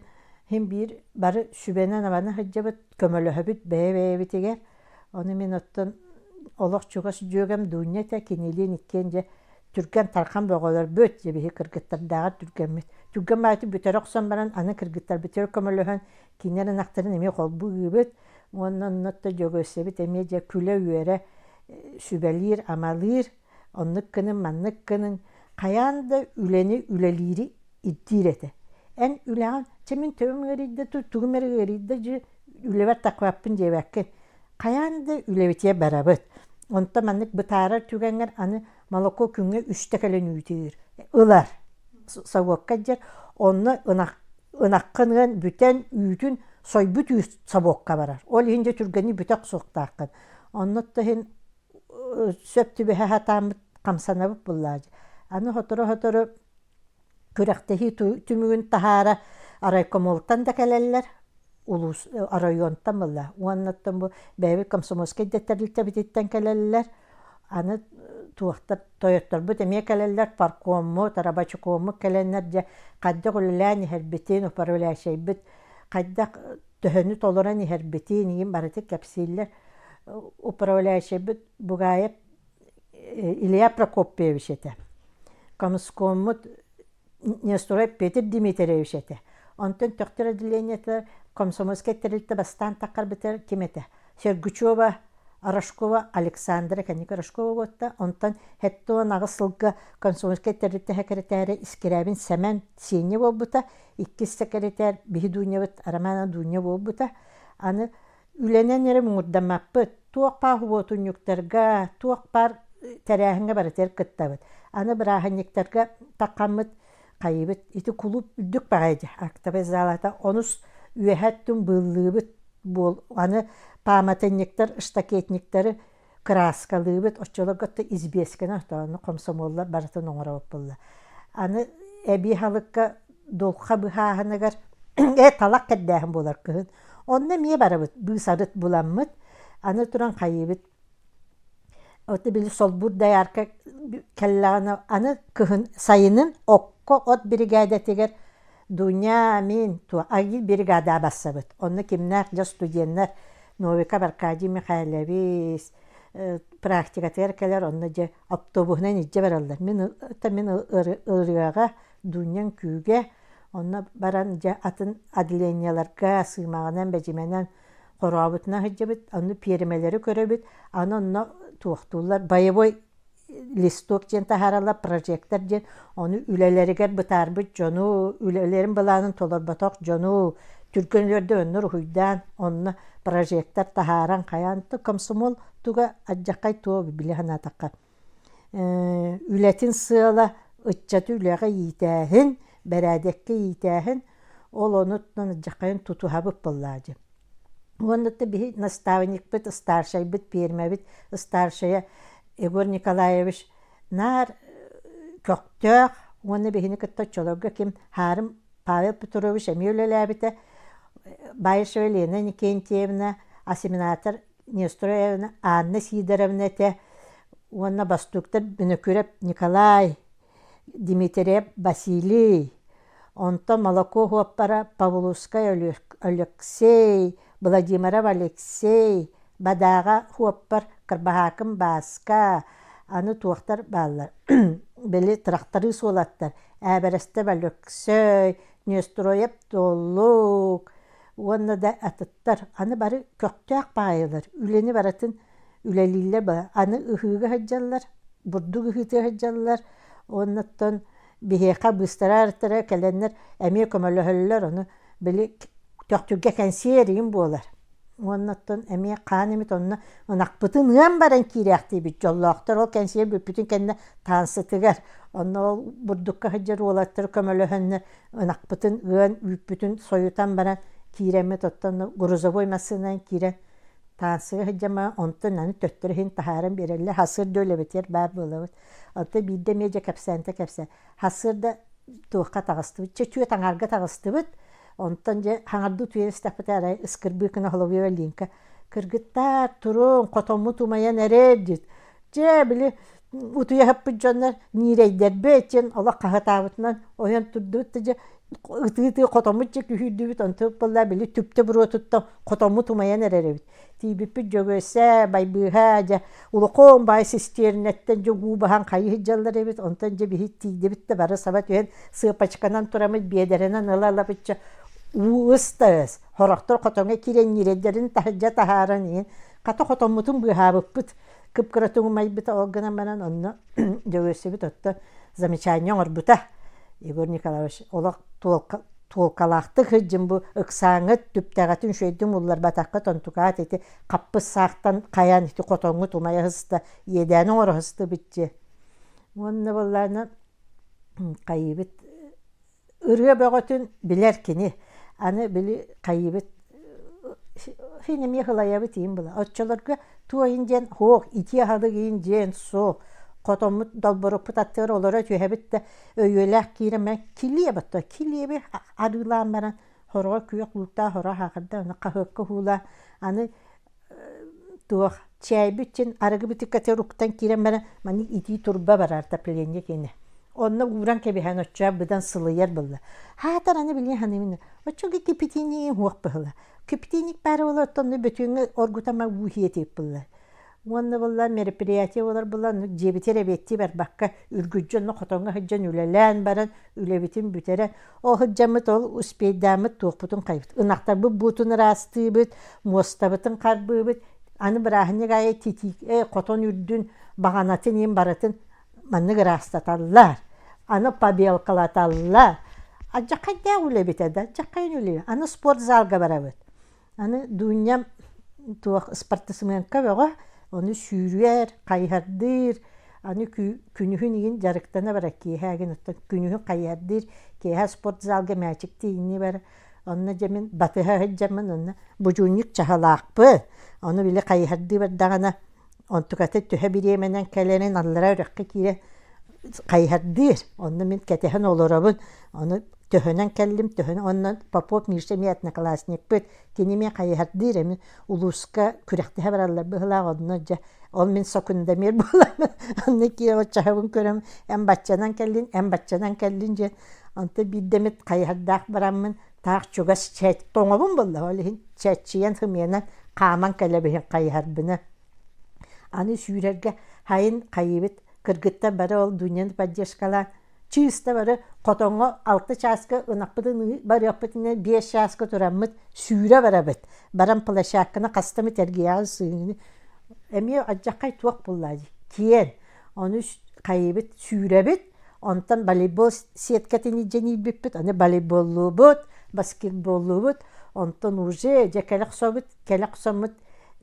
син биир бары сүбэнэн-абаны сылдьабыт, көмөлөһөбүт бэйэ-бэйэбитигэр. Ону мин оттон олох чугас дьүөгэм Дуня этэ, кинилиин иккиэн дьэ түргэн-тархан бөҕөлөрбүт, дьэ биһи кыргыттардааҕар түргэммит. Түргэн баайытык бүтэрэ охсон баран, аны кыргыттарбытыгар көмөлөһөн, кинилэр ынахтарын эмиэ холбуу ыыбыт. Уонна онно Дьөгүөссэбит эмиэ дьэ күлэ-үөрэ сүбэлиир-амалыыр. Оннук гыныҥ, маннык гыныҥ. Хайаан да үлэни үлэлиири ирдиир этэ. Эн үлэҕин, чэ мин төбөм ыарыйда, тугум эрэ ыарыйда дьи үлэбэр такпаппын диэбэккин. Хайаан да үлэбитигэр барабыт. Онтон маннык бытаарар түгэҥҥэр аны молоко күҥҥэ үстэ кэлэн үүтүүр. Ылар. Собуокка дьэр. Онно ынах ынаххын ыан бүтэн үүтүн сойбут үүт собуокка барар. Ол иһин дьэ түргэнник бүтэ охсуохтааххын. Онно иһин сөп түбэһэ сатааммыт хамсанабыт буллаа. Аны сотору-сотору күрэхтэһии түмүгүн таһаара райкомолтан да кэлэллэр, улуус оройуонтан буолла. Уоннаттан бу бэйэбит комсомольскай да тэрилтэбититтэн кэлэллэр. Аны туохтар тойотторбут эмиэ кэлэллэр, паркоммут, рабочекоммут кэлэннэр дьэ хайдах үлэлээн иһэрбитин, управляющайбыт хайдах төһөнү толорон иһэрбитин иһин барытын кэпсииллэр. Управляющайбыт Бугаев Илья Прокопьевич этэ. Комскоммут Несторов Петр Дмитриевич этэ. Онтон Төхтүр отделениета комсомольскай тэрилтэ бастаан таххарбытыгар ким этэ? Сергучева, Рожкова Александра кэнники Рожкова буотта. Онтон 78 сылга комсомольскай тэрилтэ сэкирэтээрэ Искирээбин Сэмэн Сиэнньэ буолбута. Иккис сэкирэтээр биһи Дуунньабыт Романа Дуунньа буолбута. Аны Үлэнэн эрэ муҥурдаммаппыт, туох баар уотунньуктарга, туох баар тэрээһиҥҥэ барытыгар кыттабыт. Аны бырааһынньыктарга таххаммыт хайыыбыт, ити кулууп үрдүк баҕайы дьэ, актовай залата онус үөһэ өттүн быыллыыбыт буол аны пааматынньыктар, штакетниктары кырааскалыыбыт, оччолорго да избиэскэнэн отоону хомсомуоллар барытын оҥоробут буолла. Аны эбии аһылыкка дулха быһааһыныгар ээ талах кэрдээһин буолар кыһын. Онно эмиэ барабыт, быысарыт буламмыт, аны туран хайыыбыт Ото били солбур доярка кэллэҕинэ аны кыһын сайынын окко от биригээдэтигэр Дуня мин туо агил бригада бассабыт. Онно кимнээх дьэ студеннар Новиков Аркадий Михайлович практикатыгар кэлэр онно дьэ автобуһунан илдьэ бараллар. Мин мин ырыаҕа Дуняҥ күүгэ онно баран дьэ атын отделениеларга сыымаҕынан бэдьимэнэн хорообутунан сылдьабыт, онно пиэримэлэри көрөбүт, аны онно туохтууллар боевой листок диэн таһаараллар, прожектор диэн, ону үлэлэригэр бытаарбыт дьону, үлэлэрин былаанын толорботох дьону түргэн үөрдэ онно уруһуйдаан, онно прожектор таһааран хайаан комсомол туга алдьархай туо билэ санаатахха Үлэтин сыала ыччаты үлэҕэ иитээһин, бэрээдэккэ иитээһин, ол онуттан алдьархайын тутуһабыт буоллаа дьэ. Уонна да биһи наставникпыт, старшайбыт, пиэрмэбит старшайа Егор Николаевич наар көхтөөх уонна биһини кытта оччолорго ким Хаарым Павел Петрович эмиэ үлэлээбитэ, Баишева Лена Никентьевна, осеменатор Нестроевна Анна Сидоровна этэ уонна бастууктар Бүнөкүрэп Николай, Дмитриев Василий. Онтон молоко уоппара Павловскай Алексей, Владимиров Алексей, Бадааҕа уоппар Кырбаһаакым Бааска, аны туохтар бааллар били тырахтарыыс уолаттар Ээбэрэстэп Өлөксөй, Нестроев Туоллук уонна да атыттар. Аны бары көхтөөх баайылар, үлэни барытын үлэлииллэр аны ыһыыга сылдьаллар, бурдук ыһыытыгар сылдьаллар уонна оттон биһиэхэ быыстара кэлэннэр эмиэ көмөлөһөллөр, ону били Төхтүргэ кэнсиэр игин буолар. Уонна оттон эмиэ хаан эмит онно ынахпытын ыан баран киирээхтиибит дьоллоохтор ол кэнсиэр бүппүтүн кэннэ таансытыгар онно ол бурдукка сылдьар уолаттар көмөлөһөннөр ынахпытын ыан үүппүтүн сойутан баран киирэммит оттон грузовой массыынанан киирэн таансыга сылдьан онтон аны төттөрү иһин таһааран биэрэллэр хасыар да үлэбитигэр баар буолабыт. Оттон биирдэ эмиэ дьэ кэпсээнтэ кэпсээн Сарсыарда туохха таҕыстыбыт, чэ түөрт аҥаарга таҕыстыбыт. Онтон дьэ хаҥардыы утуйан истэхпитинэ арай ыскырбыыкына Соловьева Линка «Кыргыттаар, туруҥ, хотоммут умайан эрэр» диэт. Дьэ, били утуйа сыппыт дьоннор ньиирэйдэрбит диэн олох хаһытаабытынан ойон турдубут да дьэ ытыы-ытыы хотоммут дьэ күһүүрдүбүт онтубут буолла били түптэ буруотуттан хотоммут умайан эрэр эбит. Тиийбиппит Дьөгүөссэ, Байбыыһа, дьэ, улахан баай систиэринэттэн дьэ уу баһан хайыы сылдьаллар эбит, онтон дьэ биһи тиийдибит да бары саба түһэн сыапачканан тураммыт биэдэрэнэн ыла-ылабычча уу ыс да ыс, сорохтор хотоҥҥо киирэн ньирэйдэрин таһырдьа таһааран иһин хата хотоммутун быыһаабыппыт, кып-кыратык умайбыта, ол гынан баран онно Дьөгүөссэбит оттон замечание оҥорбута. Егор Николаевич олох туолка туолкалаахтык сылдьын бу ыксааҥҥыт түптэҕитин үчүгэйдик улларбатаххыт онтукаат ити хаппыс саахтан хайаан ити хотоҥҥут умайа сыста иэдээни оҥоро сыстыбыт дьиэ уонна буоллаана хайыыбыт ырыа бөҕөтүн билэр кини аны били хайыыбыт син эмиэ сылайабыт иин була оччолорго туойун диэн суох итии аһылык иин диэн суох хотоммут долборукпут аттыгар олоро түһэбит да өйүөлээх киирэн баран килиэп отто килиэби арыылаан баран хороҕо күөх лууктаах хоро аһаҕырда аны хаһыакка уһуулаан аны туох чээйбит чин арыгы бытыккатыгар уктан киирэн баран маннык итии турба барар отопление киэнэ онно ууран кэбиһэн оччоҕо быдан сылыйар буолла хаатар аны билигин саныыбын оччоҕо кипятильник уох быһыла кипятильник баара буоллар оттон бөтүөҥҥэ оргутама уу иһиэтиэт буолла Уонна буолла мероприятие буолар буолла дьиэбитигэр эбиэттии барбакка үргүдьү онно хотоҥҥо сылдьан үлэлээн баран үлэбитин бүтэрэн ол сылдьаммыт ол успейдааммыт туохпутун хайбыт ынахтарбыт буутун ыраастыыбыт муостабытын харбыыбыт аны бырааһынньык аайы титиик хотон үрдүн баҕанатын иһин барытын маннык ыраастаталлар аны побелкалаталлар алдьархайдаах үлэбит да алдьархайын үлэ аны спортзалга барабыт Аны Дуунньам туох ыспартысмыанка бөҕө, ону сүүрүөр, хайыһардыыр, аны күнүһүн игин дьарыктана барар киэһэ игин оттон күнүһүн хайыһардыыр, киэһэ спортзалга мээчиктии инни барар. Онно дьэ мин батыһа сылдьаммын онно будьуунньук чаһылаахпын. Ону били хайыһардыы бардаҕына онтуката төһө бириэмэнэн кэлэрин аллара үрэххэ киирэн хайыһардыыр. Онно мин кэтэһэн олоробун. Ону төһөнөн кэллим, төһөнөн онно Попов Миша эмиэ одноклассникпыт, кини эмиэ хайыһардыыр эми улууска күрэхтэһэ бараллар быһыылаах онно дьэ ол мин сокундамир буоламмын онно киирэ чаһыбын көрөм эн баччанан кэллин, эн баччанан кэллин диэн онто биирдэ эмит хайыһардаах бараммын таах чугас тоҥобун буолла ол иһин чэччийэн сымыйанан хааман кэлэбиһин хайыһарбына аны сүүрэргэ хайын хайыыбыт кыргыттар бары ол Дуняны поддержкалаан чыыста бары хотоҥҥо алта чааска ынахпытын барыахпытына биэс чааска тураммыт сүүрэ барабыт баран площадканы хастамыт эргийэҕин сыыҥны эмиэ алдьархай туох буолла дии киэн ону хайыыбыт сүүрэбит онтон волейбол сеткатын илдьэн иирбиппит аны волейболлуубут баскетболлуубут онтон уже дьэ кэлэ охсобут кэлэ охсоммут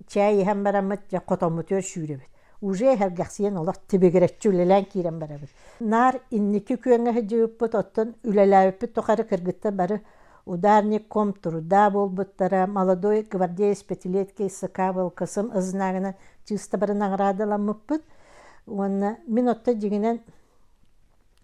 чээй иһэн бараммыт дьэ хотоммутугар сүүрэбит уже эһэргэхсийэн олох тибигирэччи үлэлээн киирэн барабыт. Наар инники күөҥҥэ сылдьыбыппыт, оттон үлэлээбиппит тухары кыргыттар бары ударник ком труда буолбуттара, молодой гвардеец пятилетки СК ВЛКСМ знагынан чыыста бары наҕараадаламмыппыт. Уонна мин оттон дьиҥинэн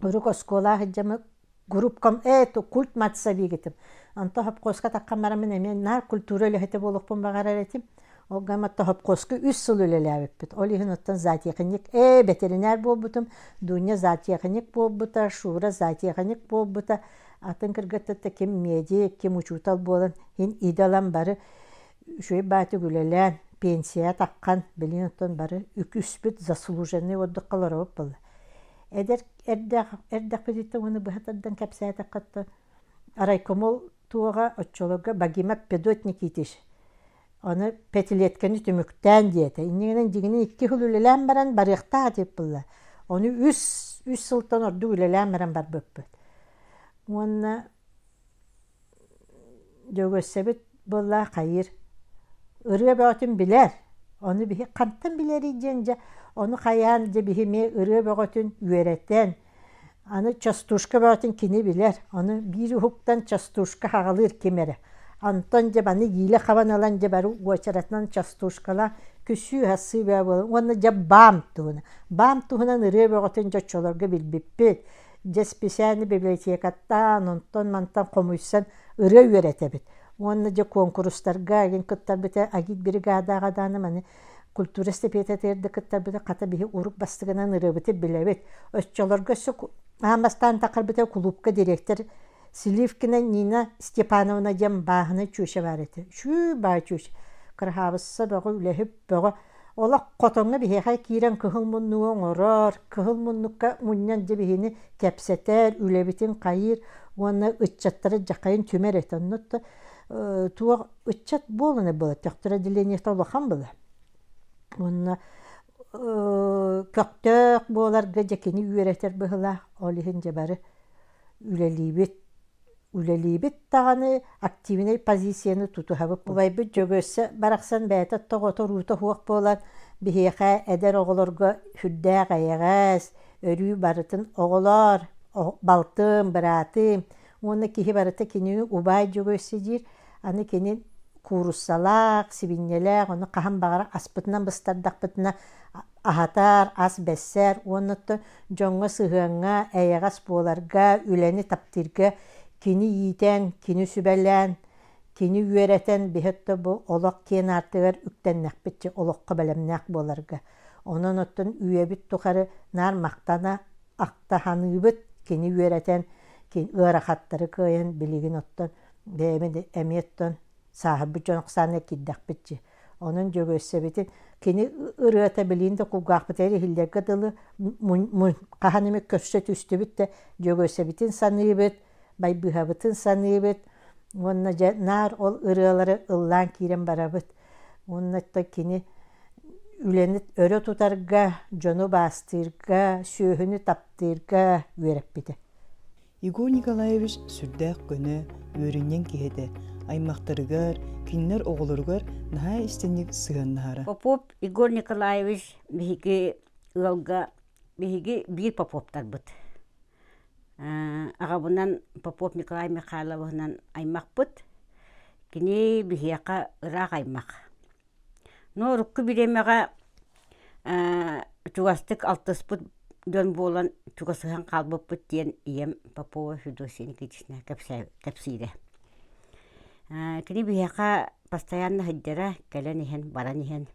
урук оскуола сылдьаммыт группкам ээ культ матсабигитим. Онто хопкуоска таххан бараммын эмиэ наар культура үлэһитэ буолуохпун баҕарар этим. Ол гынан хопкуоска үс сыл үлэлээбиппит. Ол иһин оттон зоотехник ээ бэтэринээр буолбутум. Дуня зоотехник буолбута, Шура зоотехник буолбута. Атын кыргыттарта ким медик, ким учуутал буолан иһин идэ ылан бары үчүгэй баатык үлэлээн, пенсия таххан, билигин оттон бары үкүспүт заслуженный отдыхха олоробут буолла. Эдэр эрдэх эрдэхпититтэн уонна быһа тардан кэпсээтэххэ райкомол туоҕа оччолорго Богимов Педот Никитич Аны пятилетканы түмүктээн диэтэ. Иннигинэн дьиҥинэн икки сыл үлэлээн баран барыахтаах этип буолла. Ону үс үс сылтан ордук үлэлээн баран барбыппыт. Уонна Дьөгүөссэбит буолла хайыыр ырыа бөҕөтүн билэр. Ону биһи хантан билэрий диэн дьэ ону хайаан дьэ биһи эмиэ ырыа бөҕөтүн үөрэтэн Аны частушка бөҕөтүн кини билэр, ону биир уһуктан частушка хаҕалыыр ким эрэ. Онтон дьэ маны иилэ хабан ылан дьэ бары уочаратынан частушкалаан күсүү-хассыы бөҕө буолан уонна дьэ баам туһунан. Баам туһунан ырыа бөҕөтүн дьэ оччолорго билбиппит. Дьэ специальный библиотекаттаан, онтон-мантан хомуйсан ырыа үөрэтэбит. Уонна дьэ куонкурустарга игин кыттарбыта агит бригадаҕа даҕаны маны культура эстафетатыгар да кыттарбыта хата биһи урук бастыгынан ырыабытын билэбит. Оччолорго өссө аан бастаан тахарбыта кулуупка директор Сливкина Нина Степановна диэн бааһынай чүөчэ баар этэ. Үчүгэй баай чүөчэ. Кыраһаабысса бөҕө, үлэһит бөҕө. Олох хотоҥҥо биһиэхэ киирэн кыһыл муннугу оҥорор, кыһыл муннукка мунньан дьэ биһини кэпсэтэр, үлэбитин хайыыр уонна ыччаттары дьахайын түмэр этэ. Онно туох ыччат буолан была төхтөр отделениета улахан была уонна көхтөөх буоларга дьэ кини үөрэтэр быһылаах ол иһин дьэ бары үлэлиибит үлэлиибит даҕаны активнай позицияны тутуһабыт убайбыт Дьөгүөссэ барахсан бэйэтэ тоҕото уруута суох буолан биһиэхэ эдэр оҕолорго сүрдээх эйэҕэс өрүү барытын оҕолоор балтым быраатым уонна киһи барыта кинини убаай Дьөгүөссэ диир Аны кини кууруссалаах, сибиинньэлээх, ону хаһан баҕарар аспытынан быстардахпытына аһатар, ас бэссэр уонна оттон дьоҥҥо сыһыаҥҥа, эйэҕэс буоларга, үлэни таптыырга кини иитэн, кини сүбэлээн, кини үөрэтэн биһи оттон бу олох киэн аартыгар үктэннэхпит олоххо бэлэмнээх буоларга. Онон оттон үйэбит тухары наар махтана ахтаханыыбыт кини үөрэтэн, ыарахаттары кыайан билигин оттон бэйэбит эмиэ оттон сааһырбыт дьон ахсааныгар киирдэхпит дии. Онон Дьөгүөссэбитин кини ырыата билигин да кулгаахпытыгар иһиллэргэ дылы хаһан эмэ көрсө түстүбүт да Дьөгүөссэбитин саныыбыт, Байбыһабытын саныыбыт уонна дьэ наар ол ырыалары ыллаан киирэн барабыт. Уонна оттон кини үлэни өрө тутарга, дьону баастыырга, сүөһүнү таптыырга үөрэппитэ. Егор Николаевич сүрдээх көнө, үөрүнньэҥ киһи этэ, аймахтарыгар, кинилэр оҕолоругар наһаа истиҥник сыһыаннаһара. Попов Егор Николаевич биһиги ыалга биһиги биир Поповтарбыт. Аҕабынан Попов Николай Михайловиһынан аймахпыт. Кини биһиэхэ ыраах аймах. Но урукку бириэмэҕэ чугастык алтыспыт дьон буолан чугасыһан хаалбыппыт диэн ийэм Попова Федосия Никитична кэпсиирэ. Кини биһиэхэ постоянно сылдьара, кэлэн иһэн, баран иһэн.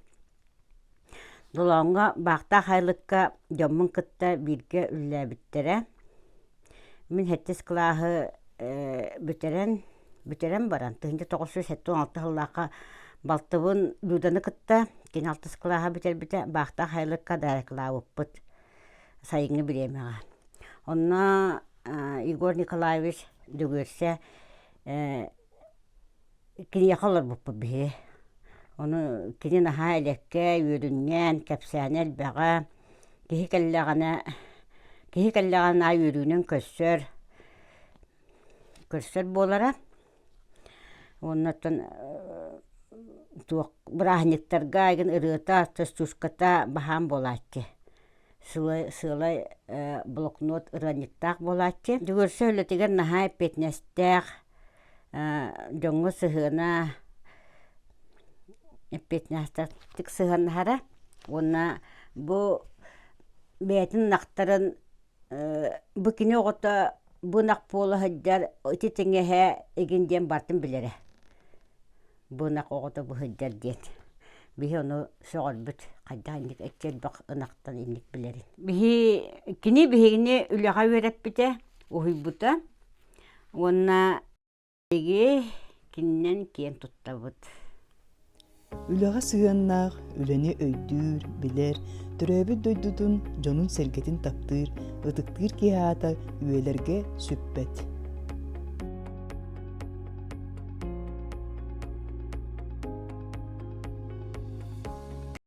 Долооҥҥо Баахтаах Айлыкка дьоммун кытта бииргэ үлэлээбиттэрэ. Мин сэттис кылааһы бүтэрэн бүтэрэн баран 1976 сыллаахха балтыбын Люданы кытта кини алтыс кылааһы бүтэрбитэ Баахтаах Айлыкка дайаклаабыппыт сайыҥҥы бириэмэҕэ. Онно Егор Николаевич Дьөгүөрсэ Киниэхэ олорбуппут биһиги. Ону кини наһаа элэккэ, үөрүнньээн, кэпсээнэ элбэҕэ. Киһи кэллэҕинэ киһи кэллэҕинэ наһаа үөрүүнэн көрсөр, көрсөр буолара. Уонна оттон туох бырааһынньыктарга игин ырыата, частушката баһаам буолааччы. Сыалай блокнот ырыанньыктаах буолааччы. Дьөгүөрсэ үлэтигэр наһаа эппиэтинэстээх, дьоҥҥо сыһыана эппиэтинэстээхтик сыһыаннаһара уонна бу бэйэтин ынахтарын бу кини оҕото бу ынах буола сылдьар ити тиҥэһэ игин диэн барытын билэрэ бу ынах оҕото бу сылдьар диэн биһи ону сөҕөрбүт хайдах инник иччи элбэх ынахтан инник билэрин биһи кини биһигини үлэҕэ үөрэппитэ уһуйбута. Уонна биһиги кининэн киэн туттабыт. Үлэҕэ сыһыаннаах, үлэни өйдүүр, билэр, төрөөбүт дойдутун, дьонун-сэргэтин таптыыр, ытыктыыр киһи аата үйэлэргэ сүппэт.